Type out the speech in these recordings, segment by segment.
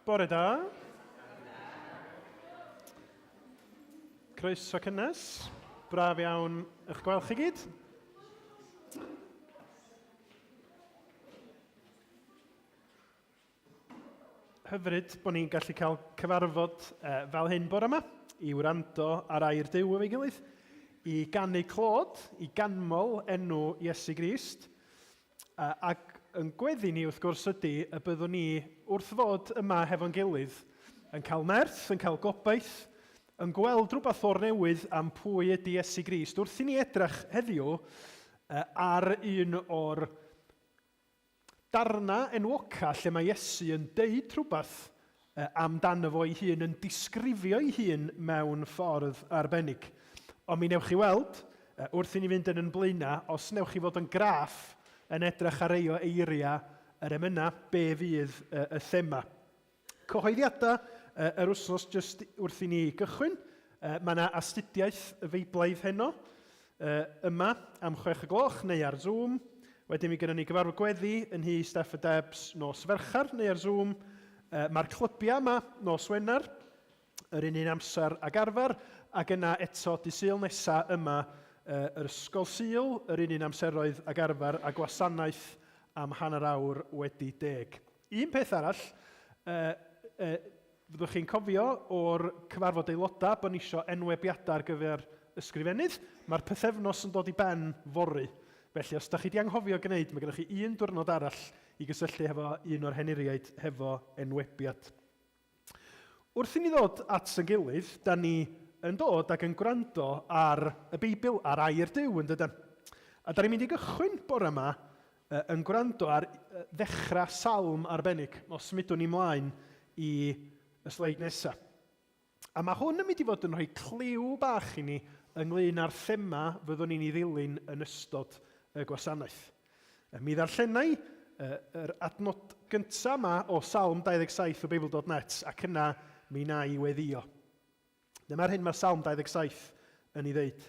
Bore da. Croeso cynnes. Braf iawn eich gweld chi gyd. Hyfryd bod ni'n gallu cael cyfarfod fel hyn bore yma i wrando ar air Duw efo'i gilydd, i ganu clod, i ganmol enw Iesu Grist. Ac yn gweddi ni, wrth gwrs, ydy y byddwn ni, wrth fod yma hefo'n gilydd, yn cael nerth, yn cael gobaith, yn gweld rhywbeth o'r newydd am pwy ydy Iesu Grist. Wrth i ni edrych heddiw ar un o'r darnau enwoca lle mae Iesu yn deud rhywbeth amdano fo ei hun, yn disgrifio ei hun mewn ffordd arbennig. Ond mi newch chi weld, wrth i ni fynd yn yn blaenau, os newch chi fod yn graff yn edrych ar rei o eiriau yr emynau, be fydd y thema. Cyhoeddiadau yr wythnos jyst wrth i ni gychwyn. Mae yna astudiaeth Feiblaidd heno yma am chwech y gloch neu ar Zoom. Wedyn mi gynnon ni gyfarfod gweddi yn nhŷ Steff a Debs nos Fercher neu ar Zoom. Mae'r clybiau yma nos Wener, yr un un amser ag arfer, ac yna eto dy Sul nesa yma yr Ysgol Sul, yr un un amseroedd ag arfer, a gwasanaeth am hanner awr wedi deg. Un peth arall, Fyddwch chi'n cofio o'r cyfarfod aelodau bod ni isio enwebiadau ar gyfer ysgrifennydd. Mae'r pythefnos yn dod i ben fory. Felly os da chi 'di anghofio gwneud, mae gennych chi un diwrnod arall i gysylltu hefo un o'r henuriaid hefo enwebiad. Wrth i ni ddod at yn gilydd, da ni yn dod ac yn gwrando ar y Beibl, ar air Duw, yn dydan? A da ni'n mynd i gychwyn bore yma yn gwrando ar ddechrau salm arbennig. Os symudwn ni mlaen i y sleid nesaf. A mae hwn yn mynd i fod yn rhoi cliw bach i ni ynglyn â'r thema fyddwn ni'n ei ddilyn yn ystod y gwasanaeth. Mi ddarllenai yr adnod gyntaf yma o Salm 27 o Beibl.net ac yna mi wna i weddio. Dyma'r hyn mae Salm 27 yn ei ddeud.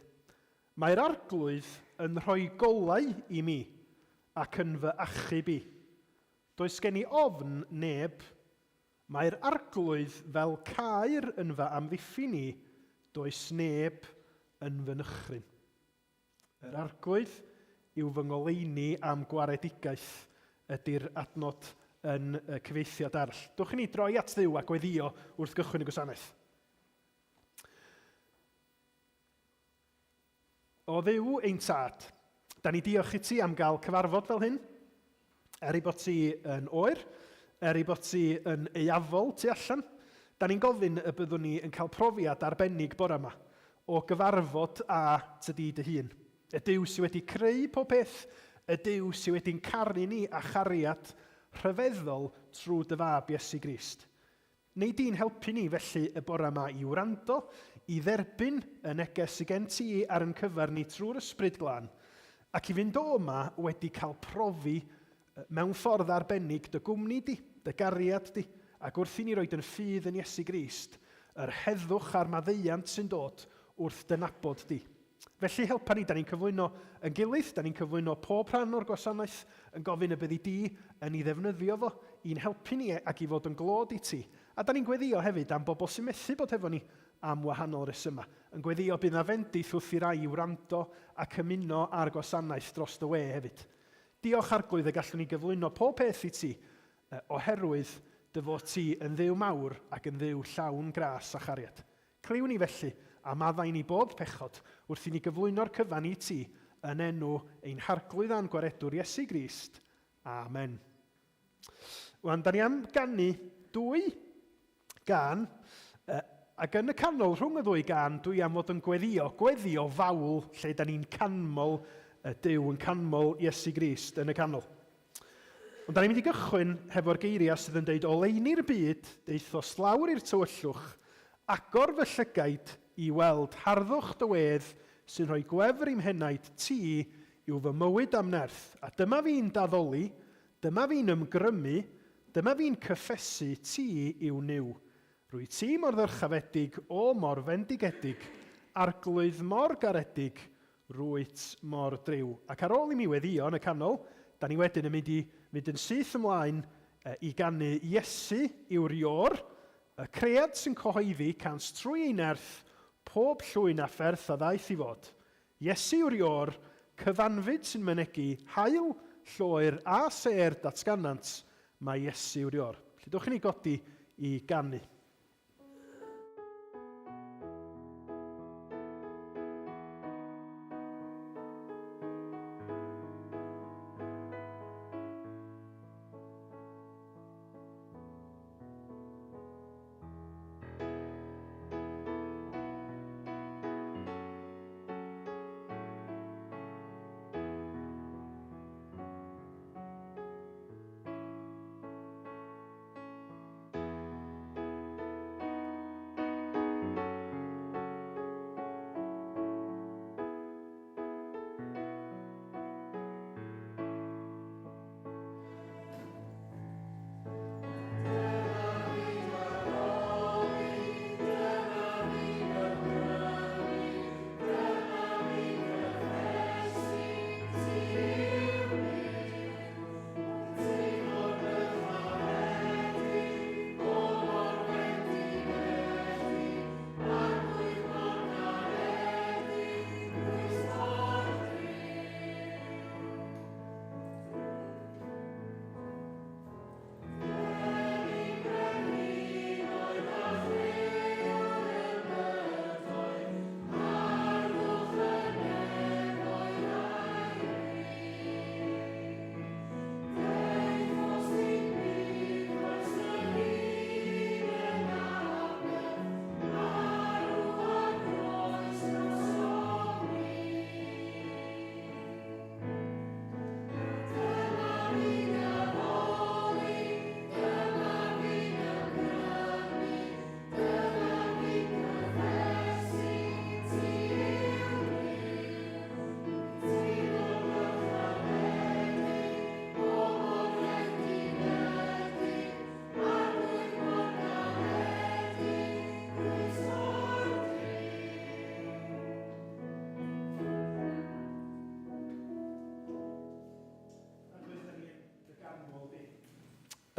Mae'r Arglwydd yn rhoi golau i mi ac yn fy achub i. Does gen i ofn neb. Mae'r Arglwydd fel caer yn fy amddiffyn i, does neb yn fy nychryn. Yr Arglwydd yw fy ngoleuni a'm gwaredigaeth ydy'r adnod yn y cyfieithiad arall. Dwch i ni droi at Dduw a gweddïo wrth gychwyn y gwasanaeth. O Dduw ein tad, da ni diolch i ti am gael cyfarfod fel hyn, er ei bod ti yn oer, er ei bod ti yn eiafol tu allan. Da ni'n gofyn y byddwn ni yn cael profiad arbennig bore yma o gyfarfod â ty di dy hun. Y Duw sydd wedi creu pob peth, y Duw sydd wedi'n caru ni â chariad rhyfeddol trwy dy fab Iesu Grist. Wnei di'n helpu ni felly y bore yma i wrando, i dderbyn y neges sy gen ti ar yn cyfer ni trwy'r Ysbryd Glân, ac i fynd o yma wedi cael profi mewn ffordd arbennig dy gwmni di, dy gariad di, ac wrth i ni roid yn ffydd yn Iesu Grist, yr heddwch a'r maddeuant sy'n dod wrth dy nabod di. Felly, helpa ni, da ni'n cyflwyno yn gilydd, da ni'n cyflwyno pob rhan o'r gwasanaeth yn gofyn y byddi di yn ei ddefnyddio fo i'n helpu ni ac i fod yn glod i ti. A da ni'n gweddïo hefyd am bobl sy'n methu bod hefo ni am wahanol resymau. Yn gweddïo bydd na fendith wrth i rai i wrando ac ymuno â'r gwasanaeth dros y we hefyd. Diolch Arglwydd y gallwn ni gyflwyno pob peth i ti oherwydd dy fod ti yn Dduw mawr ac yn Dduw llawn gras a chariad. Clyw ni felly, a maddau ni bob pechod, wrth i ni gyflwyno'r cyfan i ti, yn enw ein Harglwydd a'n Gwaredwr Iesu Grist. Amen. Wan, da ni am ganu dwy gân, ac yn y canol rhwng y ddwy gân, dwi am fod yn gweddio, gweddio fawl, lle da ni'n canmol y Duw, yn canmol Iesu Grist yn y canol. Ond da ni'n mynd i gychwyn hefo'r geiriau sydd yn deud, Oleuni'r byd, daethost lawr i'r tywyllwch, agor fy llygaid i weld harddwch dy wedd sy'n rhoi gwefr i'm henaid, ti yw fy mywyd a'm nerth. A dyma fi'n daddoli, dyma fi'n ymgrymu, dyma fi'n cyffesu, ti yw Nuw. Rwyt ti mor ddyrchafedig, o mor fendigedig, Arglwydd mor garedig, Rwyt mor driw. Ac ar ôl i mi weddïo yn y canol, da ni wedyn yn mynd i fynd yn syth ymlaen i ganu Iesu yw'r Iôr, y cread sy'n cyhoeddi cans trwy ei nerth pob llwyn a pherth a ddaeth i fod. Iesu yw'r Iôr, cyfanfyd sy'n mynegi haul, lloer a sêr datganant mai Iesu yw'r Iôr. Felly dowch i ni godi i ganu.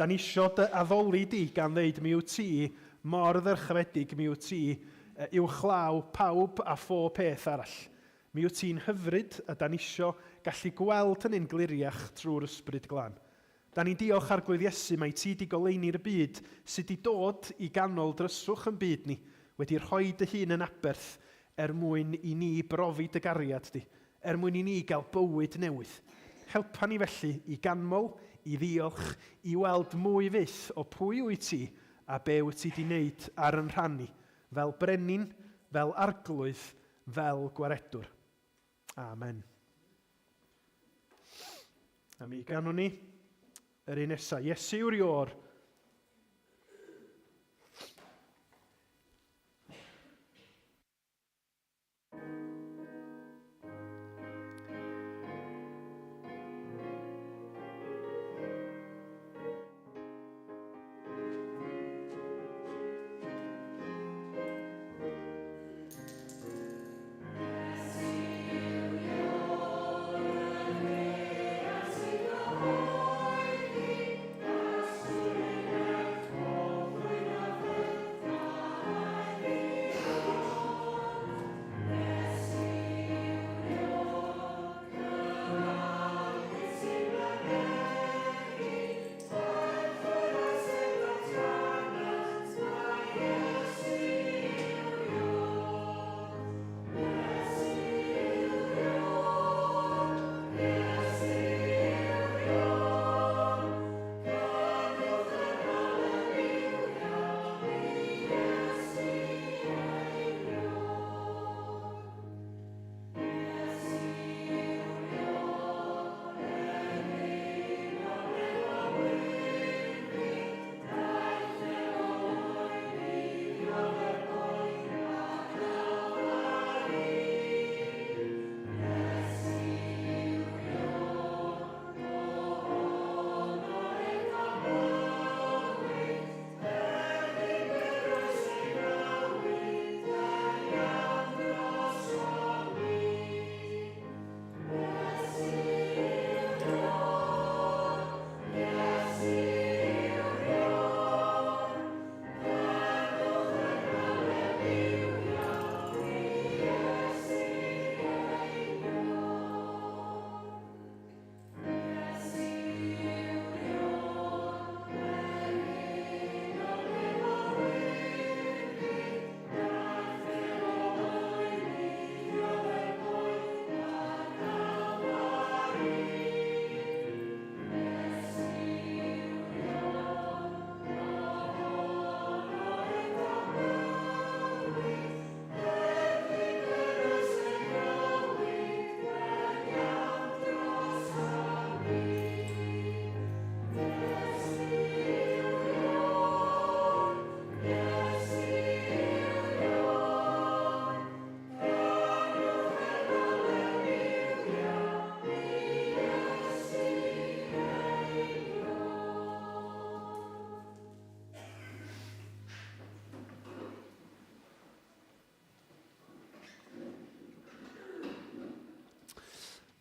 Da ni isio dy addoli di gan ddeud mi wyt ti mor ddyrchafedig, mi wyt ti uwchlaw pawb a phob peth arall. Mi wyt ti'n hyfryd a da ni isio gallu gweld hynny'n gliriach trwy'r Ysbryd Glân. Da ni'n diolch Arglwydd Iesu mai ti 'di goleuni'r byd sy 'di dod i ganol dryswch yn byd ni, wedi rhoi dy hun yn aberth er mwyn i ni brofi dy gariad di, er mwyn i ni gael bywyd newydd. Helpa ni felly i ganmol, i ddiolch, i weld mwy fyth o pwy wyt ti a be wyt ti 'di wneud ar yn rhan ni, fel Brenin, fel Arglwydd, fel Gwaredwr. Amen. A mi ganwn ni yr un nesaf. Iesu yw'r Iôr.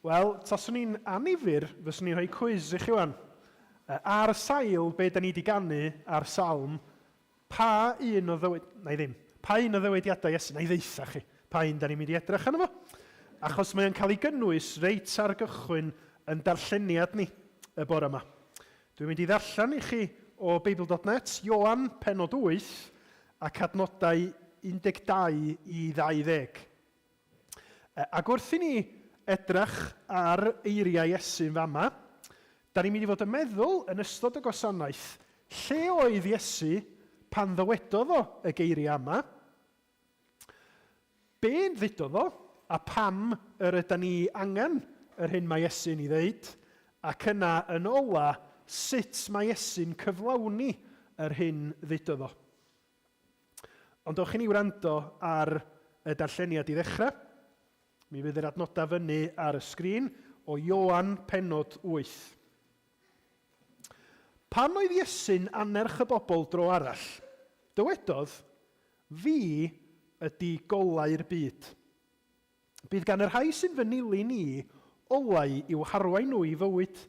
Wel, taswn i'n annifyr, fyswn i'n rhoi cwis i chi wan. Ar sail be da ni wedi ganu ar salm, pa un o ddywed... Na i ddim. Pa un o ddywediadau Iesu? Na i ddeutha chi pa un da ni'n mynd i edrych arno fo. Achos mae o'n cael ei gynnwys reit ar gychwyn yn darlleniad ni y bore yma. Dwi'n mynd i ddarllen i chi o Beibl.net, Ioan penod 8 ac adnodau 12 i 20. Ac wrth i ni edrych ar eiriau Iesu yn fama, da ni'n mynd i fod yn meddwl yn ystod y gwasanaeth lle oedd Iesu pan ddywedodd o y geiriau yma, Be ddudodd o, a pam yr ydan ni angen yr hyn mae Iesu'n ei ddeud, ac yna yn ola, sut mae Iesu'n cyflawni yr hyn ddudodd o. Ond dowch i ni wrando ar y darlleniad i ddechrau. Mi fydd yr adnodau fyny ar y sgrin o Ioan pennod 8. Pan oedd Iesu'n annerch y bobl dro arall, dywedodd, Fi ydy golau'r byd. Bydd gan y rhai sy'n fy nilyn i olau i'w harwain nhw i fywyd,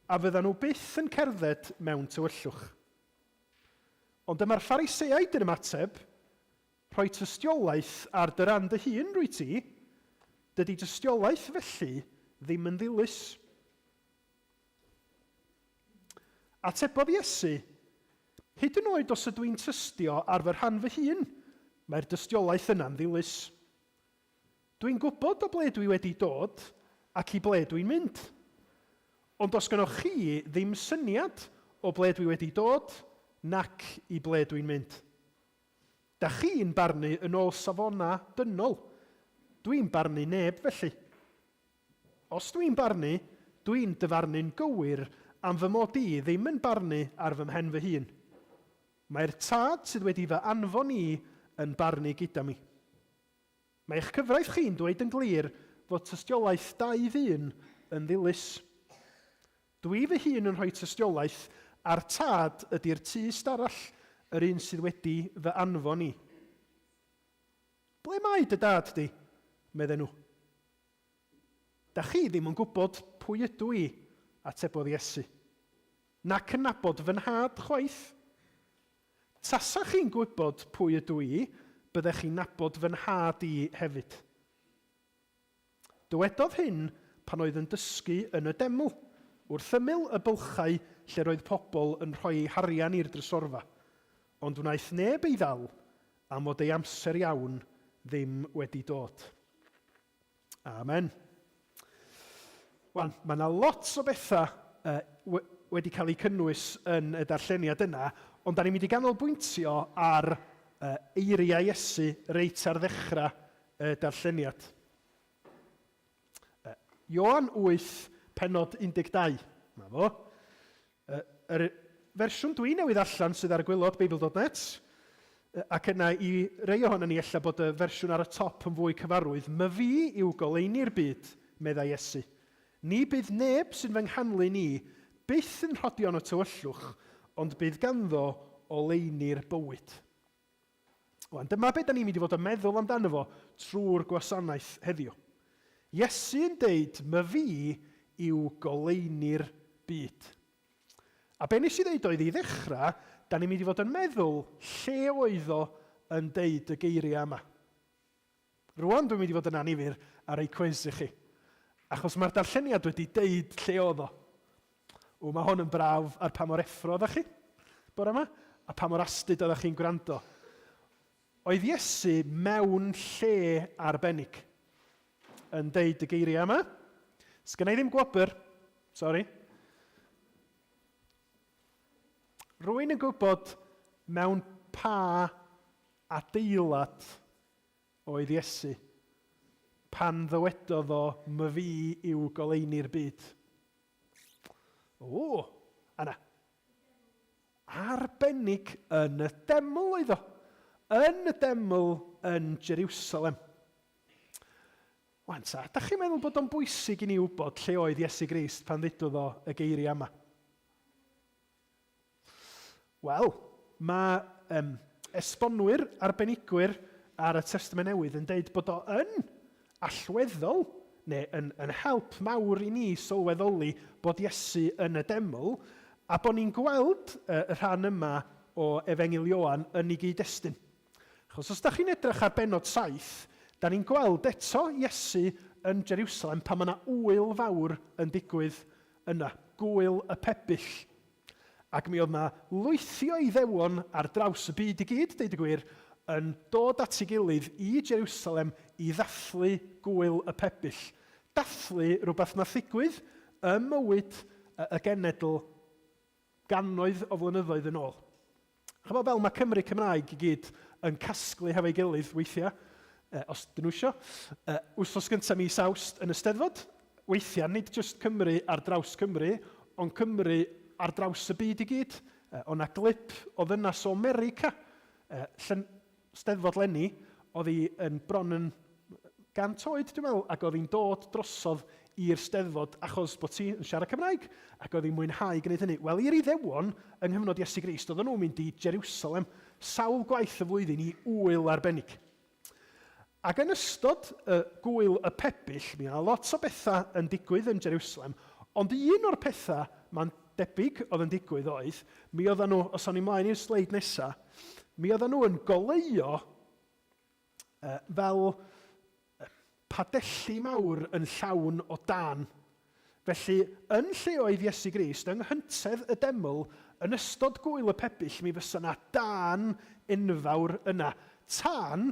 a fyddan nhw byth yn cerdded mewn tywyllwch. Ond dyma'r Phariseaid yn ymateb, Rhoi tystiolaeth ar dy ran dy hun rwyt ti, dydy tystiolaeth felly ddim yn ddilys. Atebodd Iesu, Hyd yn oed os ydw i'n tystio ar fy rhan fy hun, mae'r dystiolaeth yna'n ddilys. Dwi'n gwybod o ble dwi wedi dod ac i ble dwi'n mynd. Ond does gynnoch chi ddim syniad o ble dwi wedi dod nac i ble dwi'n mynd. Da chi'n barnu yn ôl safonau dynol. Dwi'n barnu neb felly. Os dwi'n barnu, dwi'n dyfarnu'n gywir am fy mod i ddim yn barnu ar fy mhen fy hun. Mae'r Tad sydd wedi fy anfon i yn barnu gyda mi. Mae eich cyfraith chi'n dweud yn glir fod tystiolaeth dau ddyn yn ddilys. Dwi fy hun yn rhoi tystiolaeth, a'r Tad ydi'r tyst arall, yr un sydd wedi fy anfon i. Ble mae dy dad di? medden nhw. Da chi ddim yn gwybod pwy ydw i, atebodd Iesu. Nac yn nabod fy nhad chwaith. Tasa chi'n gwybod pwy ydw i, byddech chi'n nabod fy nhad i hefyd. Dywedodd hyn pan oedd yn dysgu yn y deml, wrth ymyl y bylchau lle roedd pobl yn rhoi eu harian i'r drysorfa. Ond wnaeth neb ei ddal, am fod ei amser iawn ddim wedi dod. Amen. Wan, mae yna lot o bethau uh, wedi cael eu cynnwys yn y darlleniad yna, ond da ni'n mynd i ganolbwyntio ar uh, eiriau Iesu reit ar ddechrau y darlleniad. Uh, Ioan 8, penod 12. Na fo. Uh, yr fersiwn dwi newydd allan sydd ar y gwylod, Beibl.net, ac yna i rei ohono ni ella bod y fersiwn ar y top yn fwy cyfarwydd, My fi yw goleuni'r byd, meddai Iesu. Ni bydd neb sy'n fy nghanlyn i byth yn rhodio yn y tywyllwch, ond bydd ganddo oleuni'r bywyd. Wan, dyma be da ni'n mynd i fod yn meddwl amdano fo trwy'r gwasanaeth heddiw. Iesu yn deud, my fi yw goleuni'r byd. A be nes i ddeud oedd i ddechrau, da ni'n mynd i fod yn meddwl lle oedd o yn deud y geiriau yma. Rwan dwi'n mynd i fod yn annifyr ar ei cwis i chi. Achos mae'r darlleniad wedi deud lle oedd o. O, mae hwn yn brawf ar pa mor effro oeddech chi bore yma, a pa mor astud oeddech chi'n gwrando. Oedd Iesu mewn lle arbennig yn deud y geiriau yma. Sgynna i ddim gwobr, sori. Rwy'n yn gwybod mewn pa adeilad oedd Iesu pan ddywedodd o, My fi yw goleuni'r byd. O, a na. Arbennig yn y deml oedd o. Yn y deml yn Jerusalem. Wan ta, da chi'n meddwl bod o'n bwysig i ni wybod lle oedd Iesu Grist pan ddudodd o y geiriau yma? Wel, mae um, esbonwyr arbenigwyr ar y Testament Newydd yn deud bod o yn allweddol neu yn, yn help mawr i ni sylweddoli bod Iesu yn y deml, a bod ni'n gweld y rhan yma o Efengyl Ioan yn ei gyd-destun. Achos os da chi'n edrych ar bennod 7, da ni'n gweld eto Iesu yn Jerusalem pan mae yna ŵyl fawr yn digwydd yna, gŵyl y pebyll. Ac mi oedd 'na lwythi o Iddewon ar draws y byd i gyd, deud y gwir, yn dod at ei gilydd i Jerusalem i ddathlu gŵyl y pebyll. Dathlu rhywbeth nath ddigwydd ym mywyd y genedl gannoedd o flynyddoedd yn ôl. Chymod fel mae Cymry Cymraeg i gyd yn casglu hefo'i gilydd weithiau, os dyn nhw isio, wythnos gyntaf mis Awst yn y Steddfod, weithiau nid jyst Cymru ar draws Cymru, ond Cymru ar draws y byd i gyd. O 'na glip o ddynas o America, Steddfod 'leni, oedd hi yn bron yn 100 oed, dwi'n meddwl, ac oedd hi'n dod drosodd i'r Steddfod achos bod hi yn siarad Cymraeg, ac oedd hi'n mwynhau gwneud hynny. Wel, i'r Iddewon, yng nghyfnod Iesu Grist, oedden nhw'n mynd i Jerusalem sawl gwaith y flwyddyn i ŵyl arbennig. Ac yn ystod y gŵyl y pebyll, mi oedd lot o bethau yn digwydd yn Jerusalem, ond un o'r pethau mae'n debyg oedd yn digwydd oedd, mi oedden nhw, os awn ni mlaen i'r sleid nesaf, mi oedden nhw yn goleuo fel padelli mawr yn llawn o dân. Felly, yn lle oedd Iesu Grist, yng nghyntedd y deml, yn ystod gŵyl y pebyll, mi fysa 'na dân enfawr yna. Tân,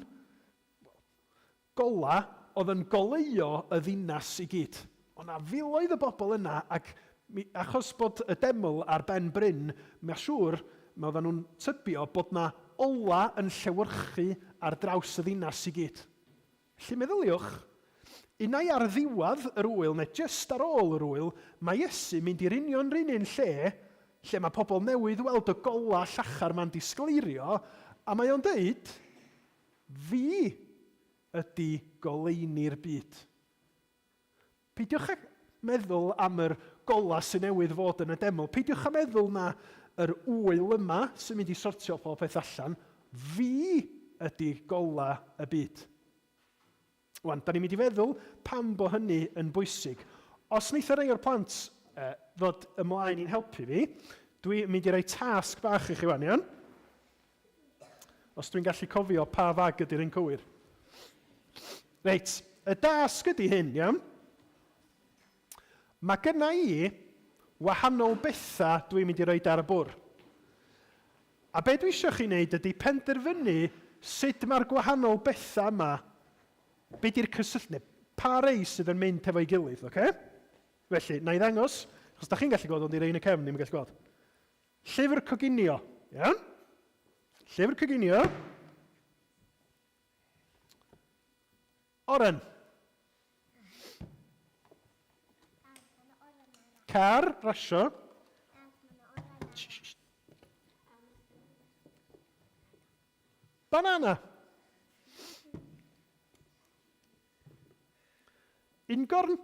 golau, oedd yn goleuo y ddinas i gyd. Oedd 'na filoedd o bobl yna, ac mi, achos bod y deml ar ben bryn, mae'n siŵr, mi oedden nhw'n tybio bod 'na olau yn llewyrchu ar draws y ddinas i gyd. Felly meddyliwch, unai ar ddiwedd yr ŵyl neu jyst ar ôl yr ŵyl, mae Iesu'n mynd i'r union 'run un lle lle mae pobl newydd weld y golau llachar 'ma'n disgleirio, a mae o'n deud, Fi ydy goleuni'r byd. Peidiwch â meddwl am yr golau sy'n newydd fod yn y deml. Peidiwch â meddwl na yr ŵyl yma sy'n mynd i sortio pob peth allan. Fi ydy golau y byd. Wan, da ni'n mynd i feddwl pam bo hynny yn bwysig. Os wneith rhai o'r plant ddod ymlaen i'n helpu fi, dwi'n mynd i roi tasg bach i chi wan, iawn? Os dwi'n gallu cofio pa fag ydy'r un cywir. Reit, y dasg ydy hyn, iawn? Mae gynna i wahanol bethau dwi'n mynd i roid ar y bwr. A be dwi eisiau chi wneud ydy penderfynu sut mae'r gwahanol bethau yma, be di'r cysylltu, neu pa rei sydd yn mynd hefo'i gilydd, oce? Okay? Felly, na i ddangos, achos da chi'n gallu gweld, ond i rei yn y cefn ddim yn gallu gweld. Llyfr coginio. Iawn? Llyfr coginio. Oren. Car, rasio. Banana. Ungorn.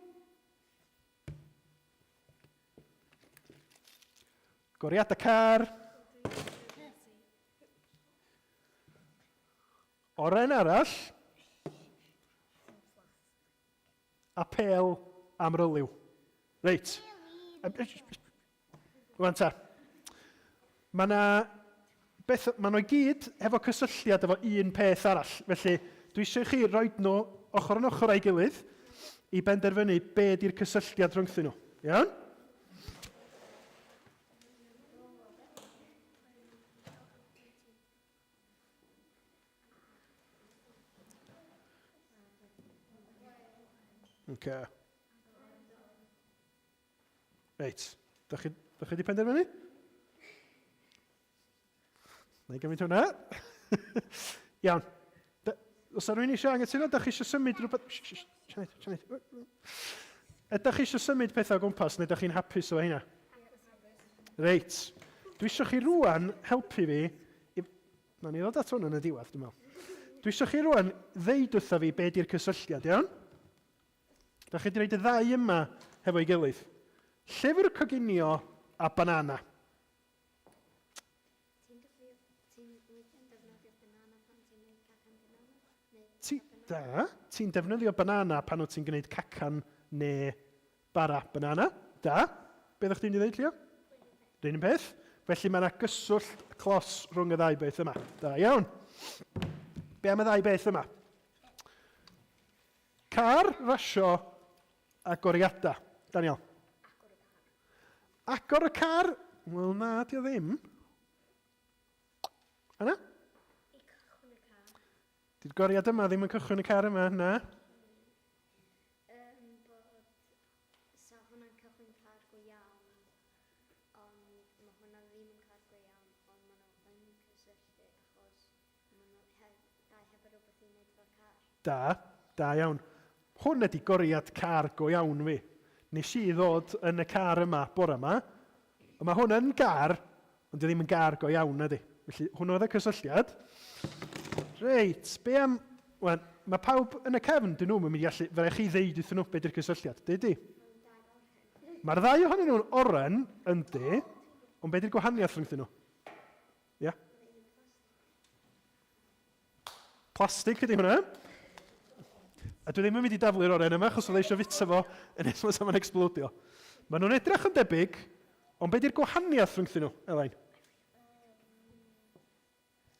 Goriad y car. Oren arall. Apêl am ryliw. Reit. Rwan ta. Mae yna beth, maen nhw i gyd hefo cysylltiad efo un peth arall. Felly, dwi eisiau chi roi nhw ochr yn ochr â'i gilydd i benderfynu be di'r cysylltiad rhyngthyn nhw. Iawn? Okay. Reit, da chi, da chi wedi penderfynu? Na i gymryd hwnna. Iawn. Da, os yna rhywun eisiau anghytuno, da chi eisiau symud rhywbeth... Sianed, Sianed. Ydych chi eisiau symud pethau o gwmpas, neu ydych chi'n hapus efo hynna? Reit. Dwi eisiau chi rwan helpu fi... I... Na ni ddod at hwn yn y diwedd, dwi'n meddwl. Dwi eisiau chi rwan ddeud wrtha fi be di'r cysylltiad, iawn? Da chi wedi rhoi y ddau yma hefo'i gilydd. Llyfr coginio a banana. Ti, Da. Ti'n defnyddio banana pan wyt ti'n gwneud cacan neu bara banana. Da. Be ddech chdi'n mynd i ddeud, Llio? R'un un peth. Felly mae yna gyswllt clos rhwng y ddau beth yma. Da iawn. Be am y ddau beth yma? Car, rasio a goriadau. Daniel. Agor y car. Wel na, di o ddim. Yna? I cychwyn y car. Di'r goriad yma ddim yn cychwyn y car yma, na? Um, bod sa hwnna'n cychwyn car go iawn, ond mae hwnna ddim yn car go iawn, ond maen nhw yn cysylltu achos maen nhw heb, dau hefo rhywbeth i wneud efo'r car. Da, da iawn. Hwn ydy goriad car go iawn fi. Nes i ddod yn y car yma bore yma, ond mae hwn yn gar, Ond dio ddim yn gar go iawn, nadi. Felly, hwnnw oedd y cysylltiad. Reit, be am... Wel, mae pawb yn y cefn, dyn nhw'n mynd i allu... Fe chi ddeud wrthyn nhw beth yw'r cysylltiad, dweud di? Mae'r ddau ohonyn nhw'n oren, yndi, ond beth yw'r gwahaniaeth rhyngthyn nhw? Ia? Yeah? Plastig ydy hwnna. A dwi ddim yn mynd i daflu'r oren yma, achos oedd eisiau fita fo yn nes mas am explodio. Maen nhw'n edrych yn debyg, ond be di'r gwahaniaeth rhyngthyn nhw, Elain?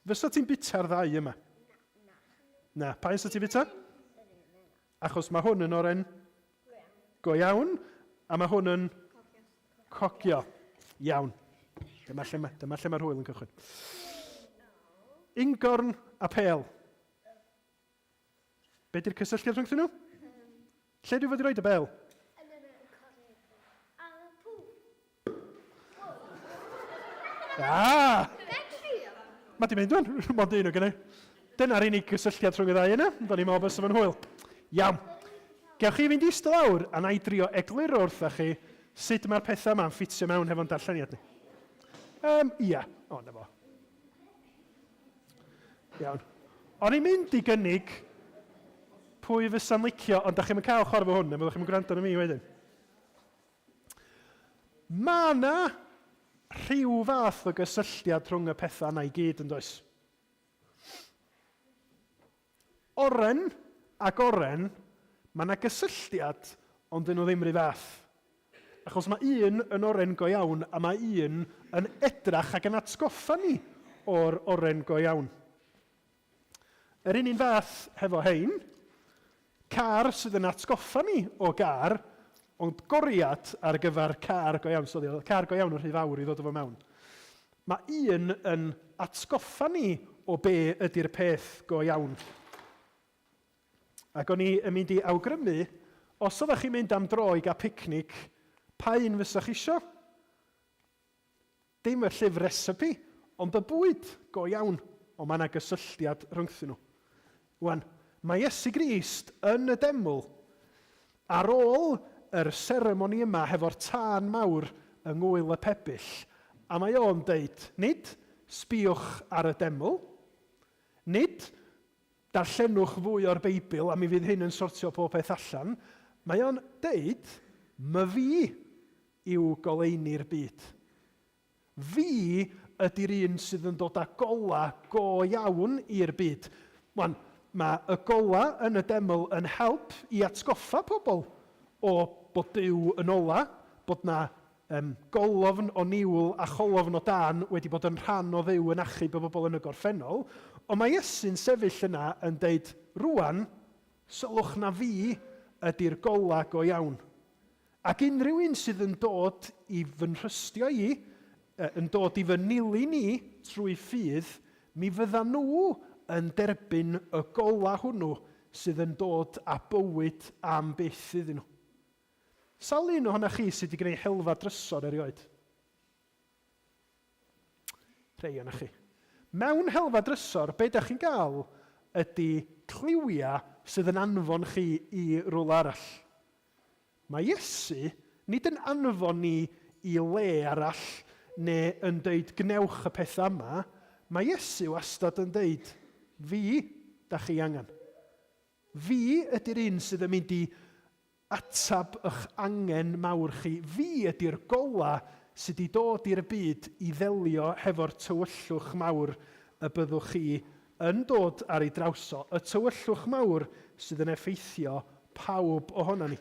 Fysa ti'n bita'r ddau yma? Na. Pa un sa ti'n bita? Achos mae hwn yn oren go iawn, a mae hwn yn cocio. Iawn. Dyma lle, mae, dyma lle mae'r hwyl yn cychwyn. Ungorn a pêl. Be di'r cysylltiad rhwngthyn nhw? Lle dwi fod i roed y bel? Ah! Mae di mynd o'n, mond un o gynnu. Dyna'r unig gysylltiad rhwng y ddau yna, ond o'n i'n meddwl bysa fo'n hwyl. Iawn. Gewch chi fynd eistedd lawr a na i drio egluro wrtha chi sut mae'r pethau yma'n ffitio mewn hefo'n darlleniad ni. Um, ia, o, na fo. Iawn. O'n i'n mynd i gynnig pwy fysa'n licio, ond da chi'n cael chwarae fo hwn, neu fyddwch chi'n gwrando arno mi wedyn. Mae yna rhyw fath o gysylltiad rhwng y pethau yna i gyd yn does? Oren ac oren, mae yna gysylltiad, ond dyn nhw ddim rhy fath. Achos mae un yn oren go iawn a mae un yn edrach ac yn atgoffa ni o'r oren go iawn. Yr un un fath hefo hein, car sydd yn atgoffa ni o gar, ond goriad ar gyfer car go iawn. Sori, oedd car go iawn yn rhy fawr i ddod o fo mewn. Mae un yn atgoffa ni o be ydy'r peth go iawn. Ac o'n i yn mynd i awgrymu, os oeddech chi'n mynd am dro i gael picnic, pa un fysa chi isio? Dim y llyfr recipe, ond y bwyd go iawn, ond mae yna gysylltiad rhyngthyn nhw. Wan, mae Iesu Grist yn y deml ar ôl yr seremoni yma hefo'r tân mawr yng Ngŵyl y Pebyll, a mae o'n deud, nid sbïwch ar y deml, nid darllenwch fwy o'r Beibl a mi fydd hyn yn sortio pob peth allan, mae o'n deud, myfi yw goleuni'r byd. Fi ydy'r un sydd yn dod â golau go iawn i'r byd. Wan, mae y golau yn y deml yn help i atgoffa pobl o bod Duw yn ola, bod 'na um, golofn o niwl a cholofn o dân wedi bod yn rhan o Dduw yn achub y bobl yn y gorffennol, ond mae Iesu'n sefyll yna yn deud, rwan, sylwch na fi ydy'r golau go iawn. Ac unrhyw un sydd yn dod i fy nhrystio i, yn dod i fy nilyn i trwy ffydd, mi fyddan nhw yn derbyn y golau hwnnw sydd yn dod â bywyd am byth iddyn nhw. Sawl un ohonoch chi sydd wedi gwneud helfa drysor erioed? Rhei ohonoch chi. Mewn helfa drysor, be da chi'n gael ydy cliwiau sydd yn anfon chi i rywle arall. Mae Iesu nid yn anfon ni i le arall neu yn deud gwnewch y pethau yma, mae Iesu wastad yn deud fi da chi angen. Fi ydy'r un sydd yn mynd i atab ych angen mawr chi. Fi ydy'r golau sydd wedi dod i'r byd i ddelio hefo'r tywyllwch mawr y byddwch chi yn dod ar ei draws o, y tywyllwch mawr sydd yn effeithio pawb ohonon ni.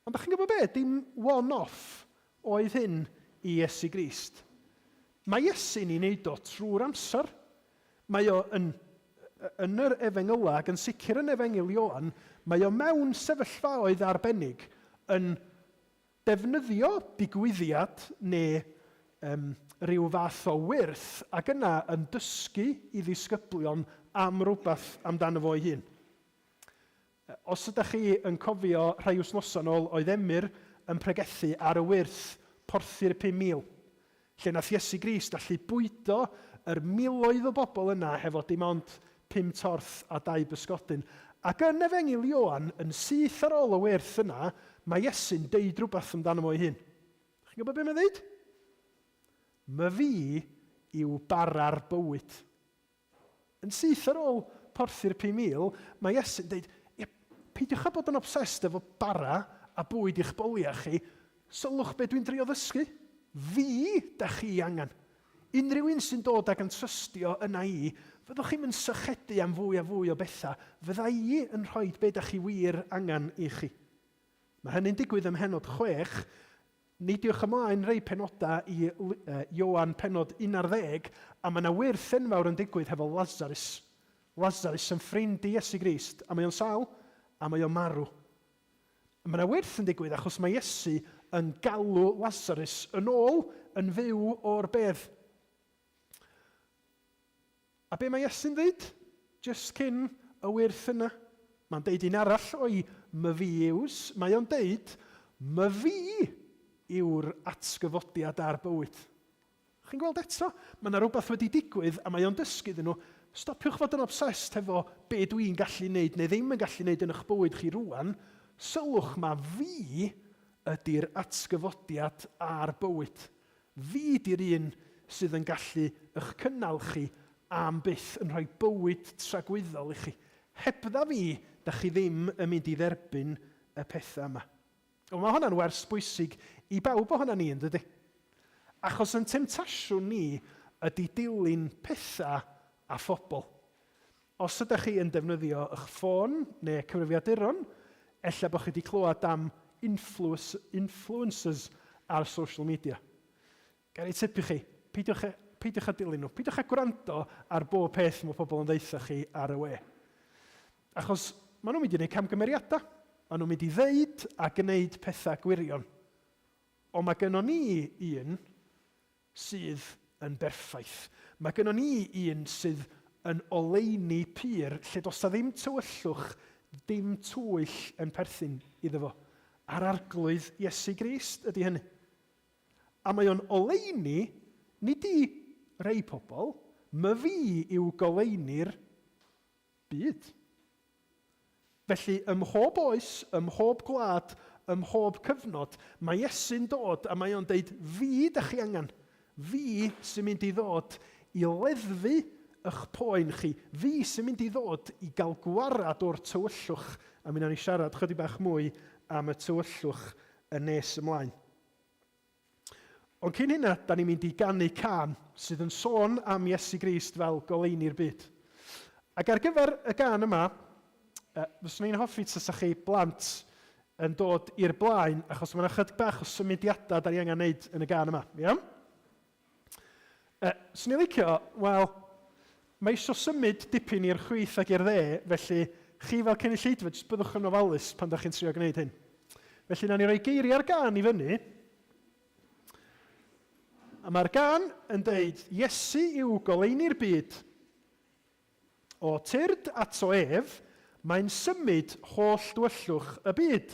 Ond da chi'n gwybod be? Dim one-off oedd hyn i Iesu Grist. Mae Iesu'n ei wneud o trwy'r amser. Mae o yn, yn yr Efengylau ac yn sicr yn Efengyl Ioan, mae o mewn sefyllfaoedd arbennig yn defnyddio digwyddiad neu um, rhyw fath o wyrth ac yna yn dysgu i ddisgyblion am rywbeth amdano fo ei hun. Os ydych chi yn cofio rhai wythnosau nôl oedd Emyr yn pregethu ar y wyrth Porthi'r 5,000, lle nath Iesu Grist allu bwydo yr miloedd o bobl yna hefo dim ond pum torth a dau bysgodyn. Ac yn Efengyl Ioan, yn syth ar ôl y wyrth yna, mae Iesu'n deud rhywbeth amdano fo ei hun. Chi'n gwybod beth mae'n ddeud? Myfi yw bara'r bywyd. Yn syth ar ôl porthi'r 5,000, mae Iesu'n dweud, ie, peidiwch â bod yn obsessed efo bara a bwyd i'ch boliau chi, sylwch be dwi'n drio ddysgu. Fi da chi angen. Unrhyw un sy'n dod ac yn trystio yna i, fyddwch chi'm yn sychedu am fwy a fwy o bethau, fydda i yn rhoi be da chi wir angen i chi. Mae hynny'n digwydd ym mhennod 6, Neidiwch ymlaen rei penodau i Ioan pennod 11, a mae yna wyrth enfawr yn digwydd hefo Lazarus. Lazarus yn ffrind i Iesu Grist, a mae o'n sâl, a mae o'n marw. Mae yna wyrth yn digwydd achos mae Iesu yn galw Lazarus yn ôl yn fyw o'r bedd. A be mae Iesu'n ddeud jyst cyn y wyrth yna? Mae'n deud un arall o'i myfi yws. Mae o'n deud, myfi yw'r atgyfodiad a'r bywyd. Chi'n gweld eto? Mae yna rhywbeth wedi digwydd a mae o'n dysgu iddyn nhw, stopiwch fod yn obsessed hefo be dwi'n gallu neud neu ddim yn gallu neud yn eich bywyd chi rwan. Sylwch ma fi ydy'r atgyfodiad a'r bywyd. Fi 'di'r un sydd yn gallu ych cynnal chi am byth, yn rhoi bywyd tragwyddol i chi. Hebdda fi, da chi ddim yn mynd i dderbyn y pethau yma. Wel, mae hwnna'n wers bwysig i bawb ohonan ni, yn dydy? Achos yn temtasiwn ni ydy dilyn pethau a phobl. Os ydych chi yn defnyddio eich ffôn neu cyfrifiaduron, ella bod chi wedi clywed am influencers ar social media. Gael ei tip i chi, peidiwch, peidiwch â dilyn nhw. Peidiwch â gwrando ar bob peth mae pobl yn ddeutha chi ar y we. Achos maen nhw'n mynd i wneud camgymeriadau. Maen nhw'n mynd i ddeud a gwneud pethau gwirion. Ond mae gynnon ni un sydd yn berffaith. Mae gynnon ni un sydd yn oleuni pur, lle does 'na ddim tywyllwch, dim twyll yn perthyn iddo fo. A'r Arglwydd Iesu Grist ydy hynny. A mae o'n oleuni, nid i rei pobl, myfi yw goleuni'r byd. Felly, ym mhob oes, ym mhob gwlad, ym mhob cyfnod, mae Iesu'n dod a mae o'n deud, fi dych chi angen. Fi sy'n mynd i ddod i leddfu eich poen chi. Fi sy'n mynd i ddod i gael gwarad o'r tywyllwch. A mi wnawn ni siarad chydig bach mwy am y tywyllwch yn nes ymlaen. Ond cyn hynna, da ni'n mynd i ganu cân sydd yn sôn am Iesu Grist fel goleuni'r byd. Ac ar gyfer y gân yma, fyswn i'n hoffi tasa chi blant yn dod i'r blaen, achos mae yna chydig bach o symudiadau da ni angen wneud yn y gân yma. Iawn? Swn i'n licio, wel, mae eisiau symud dipyn i'r chwith ac i'r dde, felly chi fel cynulleidfa, jyst byddwch yn ofalus pan da chi'n trio gwneud hyn. Felly, nawn ni roi geiriau'r gân i fyny. A mae'r gân yn deud, Iesu yw goleuni'r byd. O tyrd ato ef, mae'n symud holl dywyllwch y byd.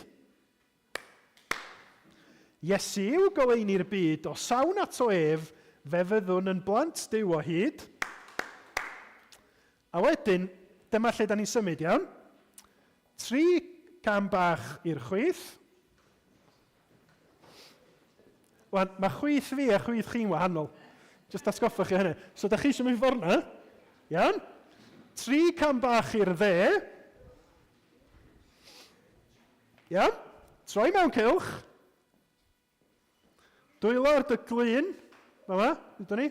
Iesu yw goleuni'r byd, o sawn ato ef, fe fyddwn yn blant Duw o hyd. A wedyn, dyma lle da ni'n symud, iawn? 3 cam bach i'r chwith. Wan, mae chwith fi a chwith chi'n wahanol. Just atgoffa chi hynny. So, da chi eisiau mynd ffordd na? Iawn? 3 cam bach i'r dde. Iawn? Troi mewn cylch. Dwylo ar dy glun. Fel yma, ydyn ni.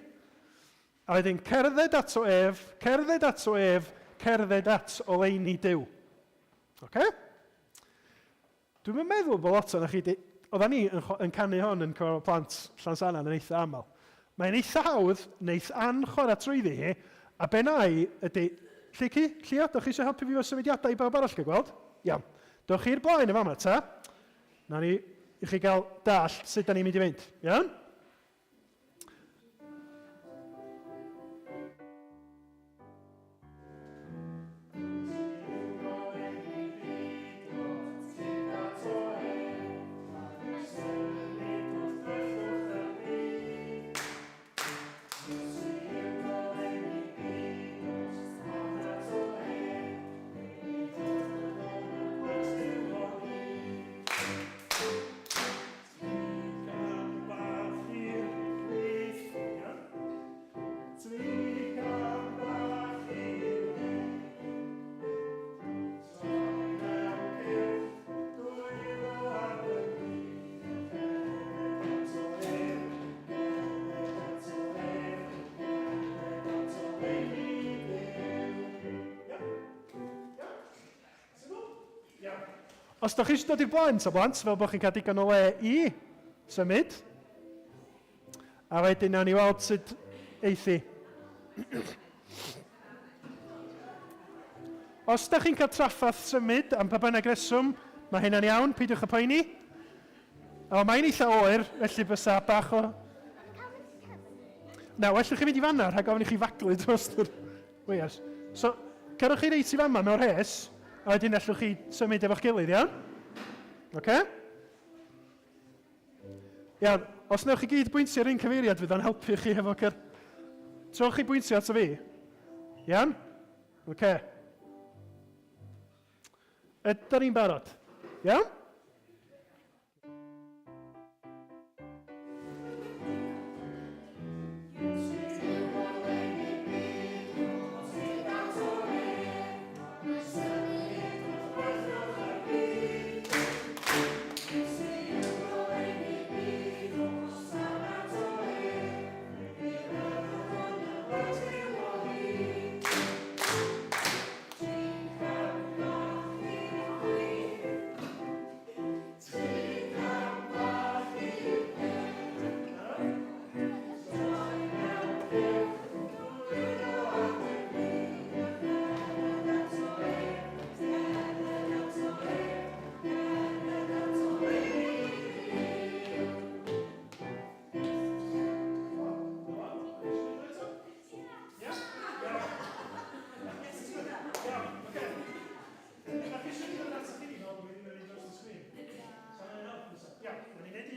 A wedyn cerdded ato ef, cerdded ato ef, cerdded at oleuni Duw. Oce? Okay? Dwi'm yn meddwl bod lot ohonoch chi 'di... Oeddan ni yn, yn canu hon yn cyfarfod plant Llansannan yn eitha aml. Mae'n eitha hawdd, neith Ann chwarae trwyddi hi, a be na i ydy... Lleucu, Llio, dewch chi eisiau helpu fi efo symudiadau i bawb arall gael gweld? Iawn. Dewch chi i'r blaen yn fama ta. Na ni i chi gael dallt sut da ni'n mynd i fynd. Iawn? Os da chi eisiau dod i'r blaen, ta blant, fel bod chi'n cael digon o le i symud. A wedyn nawn ni weld sut eithi. Os da chi'n cael trafferth symud am pa bynnag reswm, mae hynna'n iawn, peidiwch â poeni. O, mae'n eitha oer, felly bysa bach o... Na, well i chi fynd i fanna, rhag ofn i chi faglu dros yr weiars. So, cerwch chi reit i fanma mewn rhes, a wedyn allwch chi symud efo'ch gilydd, iawn? Oce? Okay? Iawn, os newch chi gyd bwyntio i'r un cyfeiriad, fydd o'n helpu chi hefo cyr... Trowch chi bwyntio ato fi. Iawn? Oce. Okay. Ydyn ni'n barod? Iawn?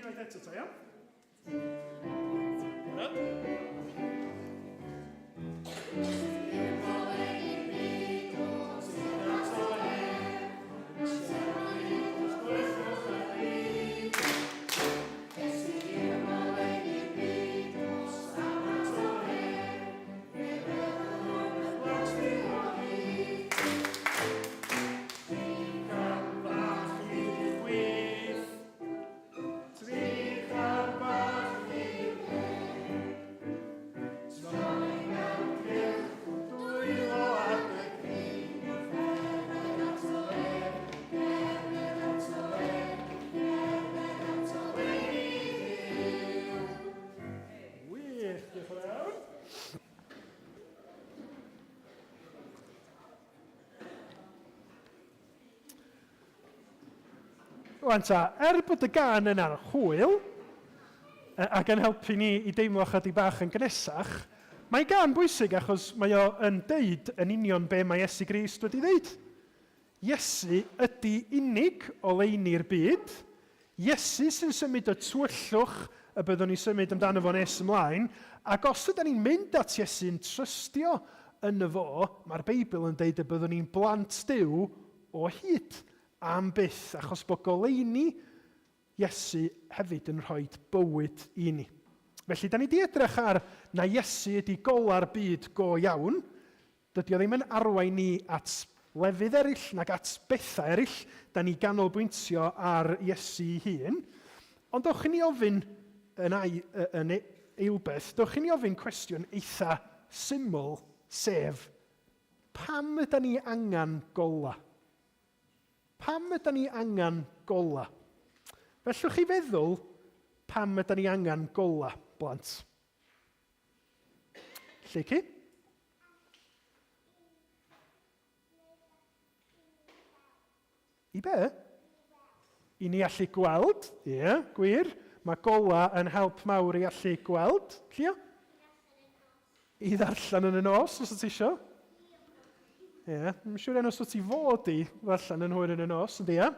Unwaith eto ta, iawn? Barod? Wych, diolch yn fawr. Rwan ta, er bod y gan yna'n hwyl, ac yn helpu ni i deimlo chydig bach yn gnesach, mae'n gan bwysig achos mae o yn deud yn union be mae Iesu Grist wedi ddeud. Iesu ydy unig oleuni'r byd. Iesu sy'n symud y tywyllwch y byddwn ni'n symud amdano fo nes ymlaen, ac os ydy ni'n mynd at Iesu'n trystio yno fo, mae'r Beibl yn deud y byddwn ni'n blant Duw o hyd, am byth, achos bod goleuni Iesu hefyd yn rhoi bywyd i ni. Felly, da ni di edrych ar na Iesu ydy gola'r byd go iawn. Dydy o ddim yn arwain ni at lefydd eraill nag at bethau eraill. Da ni ganolbwyntio ar Iesu ei hun. Ond dowch i ni ofyn yn, ai, yn eilbeth, dowch i ni ofyn cwestiwn eitha syml, sef pam yda ni angen gola? Pam yda ni angen gola? Fellwch chi feddwl pam yda ni angen gola, blant? Lleucu? I be? I ni allu gweld, ie, yeah, gwir. Mae gola yn help mawr i allu gweld. Llio? I ddarllen yn y nos, os ti isio. Ie, yeah, mae'n siŵr iawn os wyt ti fod i ddarllen yn hwyr yn y nos, yndi, ie?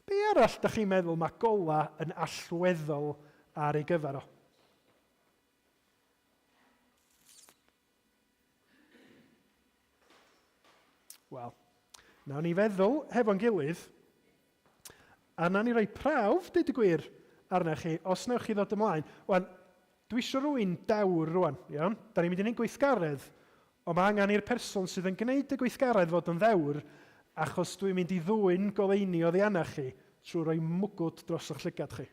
Be arall da chi'n meddwl mae gola yn allweddol ar ei gyfer o? Wel, nawn ni feddwl hefo'n gilydd, a nawn ni roi prawf, dweud y gwir, arna chi, os newch chi ddod ymlaen. Wan, dwi eisiau rhywun dewr rwan, iawn? Da ni'n mynd i wneud gweithgaredd, ond mae angen i'r person sydd yn gwneud y gweithgaredd fod yn ddewr, achos dwi'n mynd i ddwyn goleuni oddi arna chi trwy roi mwgwd dros eich llygad chi.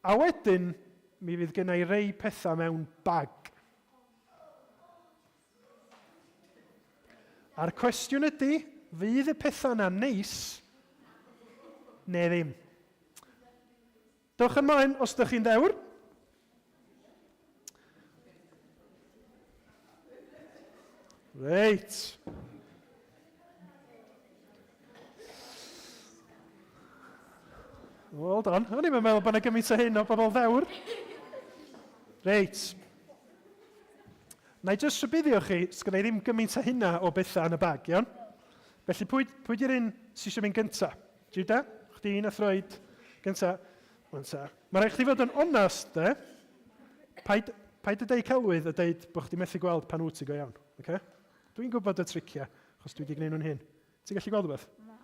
A wedyn, mi fydd gen i rei pethau mewn bag. A'r cwestiwn ydy, fydd y pethau yna neis neu ddim? Dewch ymlaen os ydych chi'n ddewr. Reit. Well done. O'n i'n meddwl bod yna gymaint o hyn o bobl ddewr. Reit. Na i jyst rhybuddio chi, sgynna i ddim gymaint o hynna o bethau yn y bag, iawn? Felly pwy, pwy di'r un sy'n eisiau mynd gynta? Juda, chdi nath roed gynta. Wan ta. Mae rhaid chdi fod yn onast, de. Paid, paid y deud celwydd a deud bod chdi methu gweld pan wyt ti go iawn. Okay? Dwi'n gwybod y triciau, achos dwi wedi gwneud nhw'n hyn. Ti'n gallu gweld rhywbeth? Na.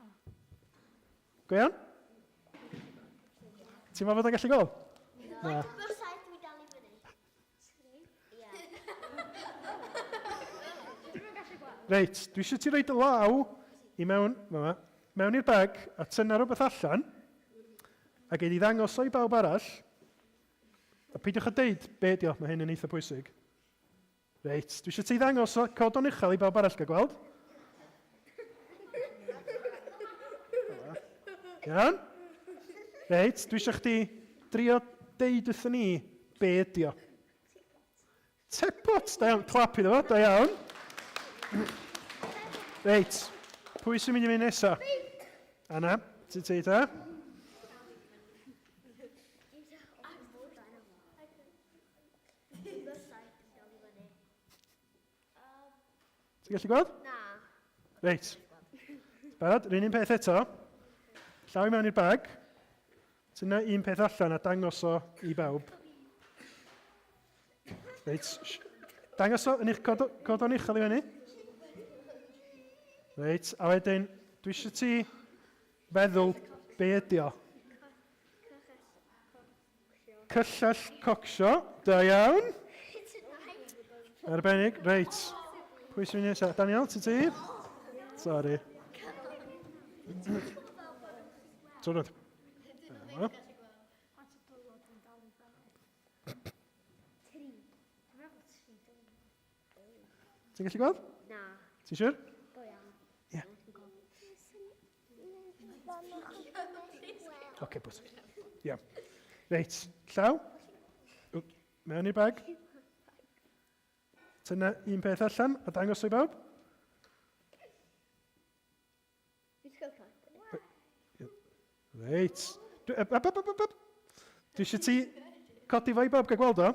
Go iawn? Ti'n meddwl bod o'n gallu gweld? Na. Reit, dwi eisiau ti roed dy law i mewn, fama, mewn i'r bag a tynna rhywbeth allan a gei di ddangos o i bawb arall. A peidiwch â deud be ydi o, mae hyn yn eitha pwysig. Reit, dwi eisiau ti ddangos o, cod o'n uchel i bawb arall gael gweld. Iawn? Reit, dwi eisiau chdi drio deud wrthyn ni be ydi o. Tebot, da iawn. Clap iddo fo, da iawn. Reit, pwy sy'n mynd i fynd nesa? Anna, ti'n ti ta? Ti'n gallu gweld? Na. Reit. Barod, rhywun un peth eto. Llaw i mewn i'r bag. Tynna un peth allan a dangos o i bawb. Reit. Dangos o yn eich cod, cod o'n uchel i fyny. Reit, a wedyn, dwi eisiau ti feddwl be ydi o. Cyllell cocsio, da iawn. Arbennig, reit. Pwy sy'n mynd nesaf? Daniel, ti ti? Sorry. Tyrod. Ti'n gallu gweld? Na. Ti'n siwr? Go iawn. Ie. Oce, bws. Ie. Reit, llaw. Mewn i'r bag. Tynna un peth allan a dangos i bawb. Reit. Dwi eisiau ti codi fo i bawb gael gweld o.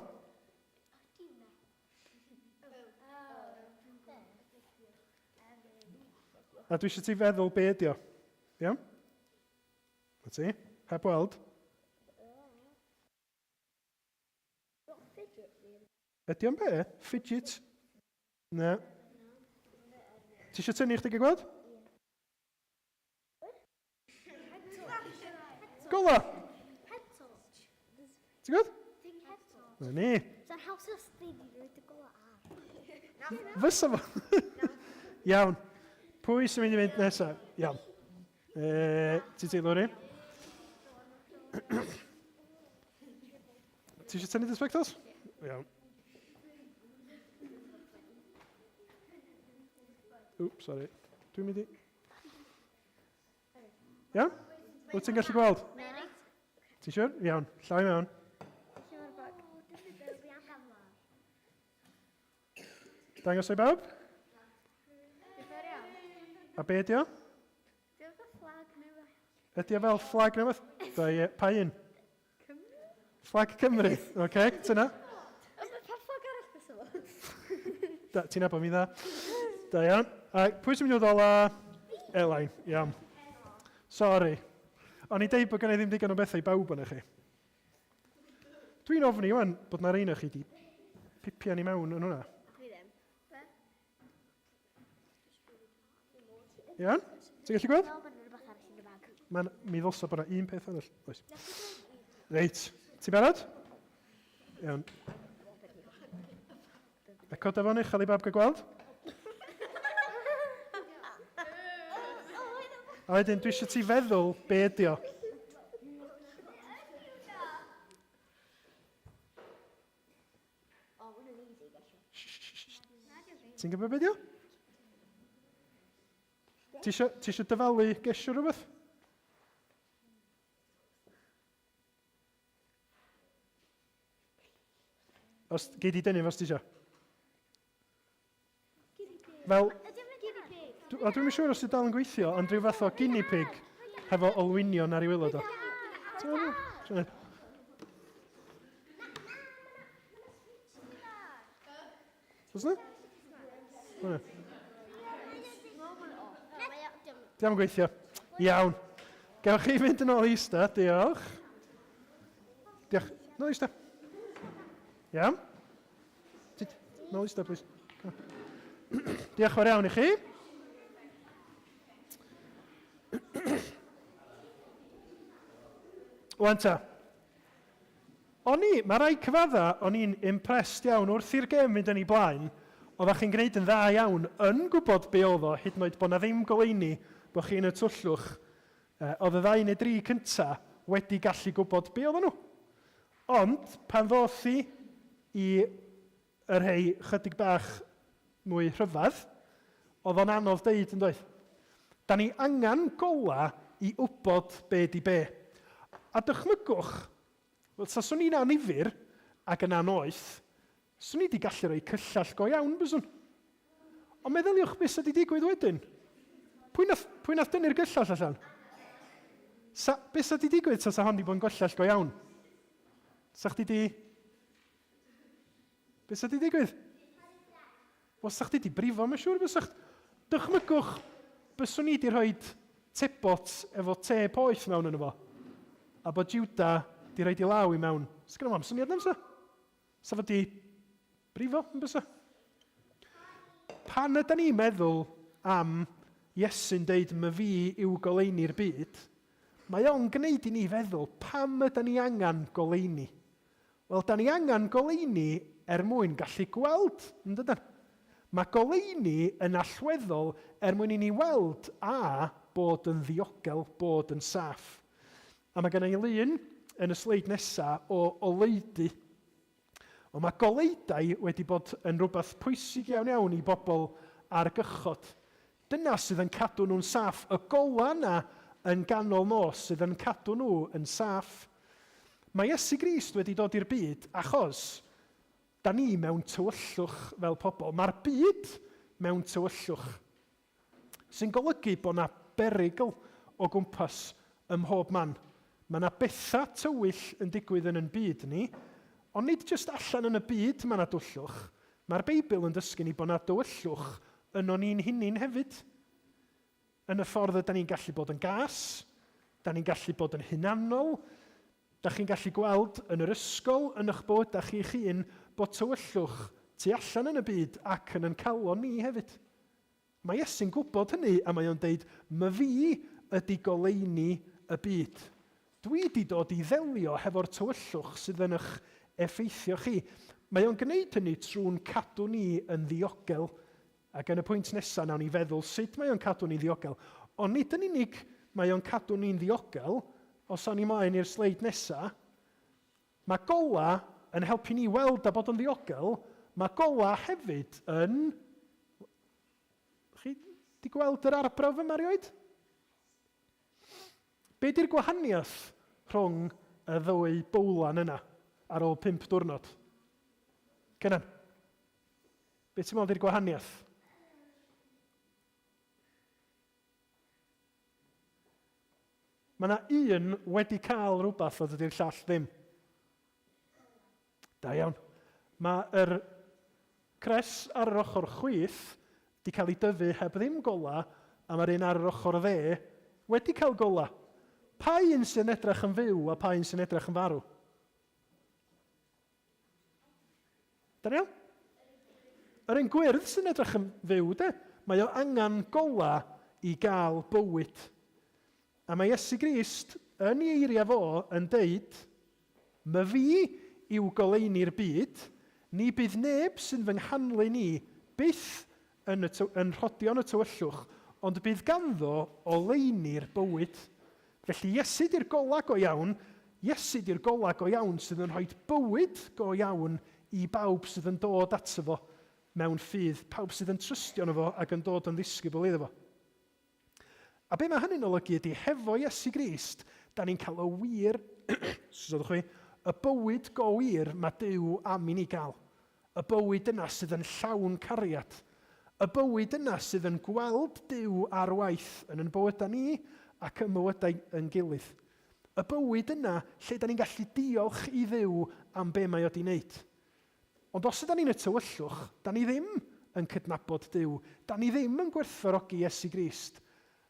A dwi eisiau ti feddwl be ydi o. Iawn? Na ti? Heb weld. Ydy o'n be? Fidget? Na. Ti eisiau tynnu chdi gael gweld? Gola! Ti'n gwybod? Na ni. Sa'n haws os di di roed y gola ar. Fysa fo. Iawn. Pwy sy'n mynd i fynd nesaf? Iawn. E, ti ti, Lowri? Ti eisiau tynnu dy sbectols? Iawn. Wp, sorry. Dwi'n mynd i... Iawn? Wyt ti'n gallu gweld? Ti'n siwr? Iawn. Llaw i mewn. Dangos o'i bawb? A be ydi o? Ydy o fel fflag neu beth? Da, ie. Pa un? Cymru? Fflag Cymru. Oce, okay, tyna. Pa fflag arall fysa fo? Da, ti'n nabod mi dda. Da iawn. A pwy sy'n mynd i fod ola? Elain, iawn. Sorry. O'n i deud bod gen i ddim digon o bethau i bawb o'n chi. Dwi'n ofni wan bod na reina chi di pipian i mewn yn hwnna. Dwi ddim. Iawn? Ti'n gallu gweld? Mae'n, mi ddylsa bod yna un peth arall. Oes. Reit. Ti'n barod? Iawn. A cod fo'n uchel i bawb gael gweld. A wedyn, dwi eisiau ti feddwl be ydi o. Ti'n gwybod beth yw? Ti eisiau, ti eisiau dyfalu gesio rhywbeth? Os gei di dynnu os ti eisiau. Fel, a dwi'm yn siŵr os ydy dal yn gweithio, ond rhyw fath o guinea pig hefo olwynion ar ei waelod o. Ti'n meddwl? Oes na? Hwna. Diolch yn gweithio. Iawn. Gewch chi fynd yn ôl i ista, diolch. Diolch. Nôl i ista. Iawn. Nôl i ista, please. Diolch fawr iawn i chi. Wan ta. O'n i, mae rhaid cyfadda, o'n i'n impressed iawn wrth i'r gêm fynd yn ei blaen, oeddach chi'n gwneud yn dda iawn yn gwybod be oedd o, hyd yn oed bod 'na ddim goleuni, bod chi yn y twllwch. Oedd y ddau neu dri cynta wedi gallu gwybod be oedden nhw. Ond pan ddoth hi i y rhei chydig bach mwy rhyfedd, oedd o'n anodd deud yn doedd? Da ni angen gola i wybod be di be. A dychmygwch, wel, taswn i'n annifyr ac yn annoeth, swn i di gallu rhoi cyllell go iawn, byswn? Ond meddyliwch beth sydd wedi digwydd wedyn. Pwy nath, pwy nath dynnu'r gyllell allan? Sa, beth sydd wedi digwydd tasa hon di bod yn gyllell go iawn? Sa chdi di... Beth sydd wedi digwydd? Wel, sa chdi di brifo, mae'n siŵr, bysach. Dychmygwch, byswn i di rhoi tebot efo te poeth mewn yno fo, a bod Juda di rhoi di law i mewn. Sgynno fo am syniad na, fysa? Sa fo di brifo, yn bysa? Pan ydy ni'n meddwl am Iesu'n deud my fi yw goleuni'r byd, mae o'n gwneud i ni feddwl pam ydy ni angen goleuni. Wel, da ni angen goleuni er mwyn gallu gweld, yn dydan? Mae goleuni yn allweddol er mwyn i ni weld a bod yn ddiogel, bod yn saff. A mae gen i lun yn y sleid nesaf o oleudy. Wel, mae goleudau wedi bod yn rhywbeth pwysig iawn iawn i bobl ar gychod. Dyna sydd yn cadw nhw'n saff. Y golau yna yn ganol nos sydd yn cadw nhw yn saff. Mae Iesu Grist wedi dod i'r byd achos da ni mewn tywyllwch fel pobl. Mae'r byd mewn tywyllwch. Sy'n golygu bod 'na berygl o gwmpas ym mhob man. Mae 'na bethau tywyll yn digwydd yn yn byd ni, ond nid jyst allan yn y byd mae 'na dwllwch, mae'r Beibl yn dysgu ni bod 'na dywyllwch ynon ni'n hunain hefyd. Yn y ffordd ydan ni'n gallu bod yn gas, da ni'n gallu bod yn hunanol, da chi'n gallu gweld yn yr ysgol, yn eich bywydau chi'ch hun, bod tywyllwch tu allan yn y byd ac yn yn calon ni hefyd. Mae Iesu'n gwybod hynny a mae o'n deud, 'My fi ydy goleuni y byd. Dwi 'di dod i ddelio hefo'r tywyllwch sydd yn ych effeithio chi. Mae o'n gwneud hynny trwy'n cadw ni yn ddiogel. Ac yn y pwynt nesaf nawn ni feddwl sut mae o'n cadw ni'n ddiogel. Ond nid yn unig mae o'n cadw ni'n ddiogel, os awn ni mlaen i'r sleid nesaf, Mae golau yn helpu ni weld a bod yn ddiogel, mae golau hefyd yn... Chi di gweld yr arbrawf yma erioed? Be di'r gwahaniaeth rhwng y ddwy bowlan yna ar ôl pump diwrnod? Cynan, be ti'n meddwl di'r gwahaniaeth? Mae yna un wedi cael rhywbeth a dydy'r llall ddim. Da iawn. Mae'r cres ar yr ochr chwith 'di cael ei dyfu heb ddim gola a mae'r un ar yr ochr dde wedi cael gola. Pa un sy'n edrych yn fyw a pa un sy'n edrych yn farw? Daniel? Yr un gwyrdd sy'n edrych yn fyw, de? Mae o angen gola i gael bywyd. A mae Iesu Grist yn ei eiriau fo yn deud, My fi yw goleuni'r byd, ni bydd neb sy'n fy nghanlyn i byth yn, y, yn rhodio yn y tywyllwch, ond bydd ganddo oleuni'r bywyd. Felly Iesu di'r golau go iawn, Iesu di'r golau go iawn sydd yn rhoi bywyd go iawn i bawb sydd yn dod ato fo mewn ffydd, pawb sydd yn trystio yno fo ac yn dod yn ddisgybl iddo fo. A be mae hynny'n olygu ydy, hefo Iesu Grist, da ni'n cael y wir, sgusodwch fi, y bywyd go wir mae Duw am i ni gael. Y bywyd yna sydd yn llawn cariad. Y bywyd yna sydd yn gweld Duw ar waith yn yn bywydau ni ac ym mywydau yn gilydd. Y bywyd yna lle da ni'n gallu diolch i Dduw am be mae o di wneud. Ond os yda ni'n y tywyllwch, da ni ddim yn cydnabod Duw, da ni ddim yn gwerthfawrogi Iesu Grist,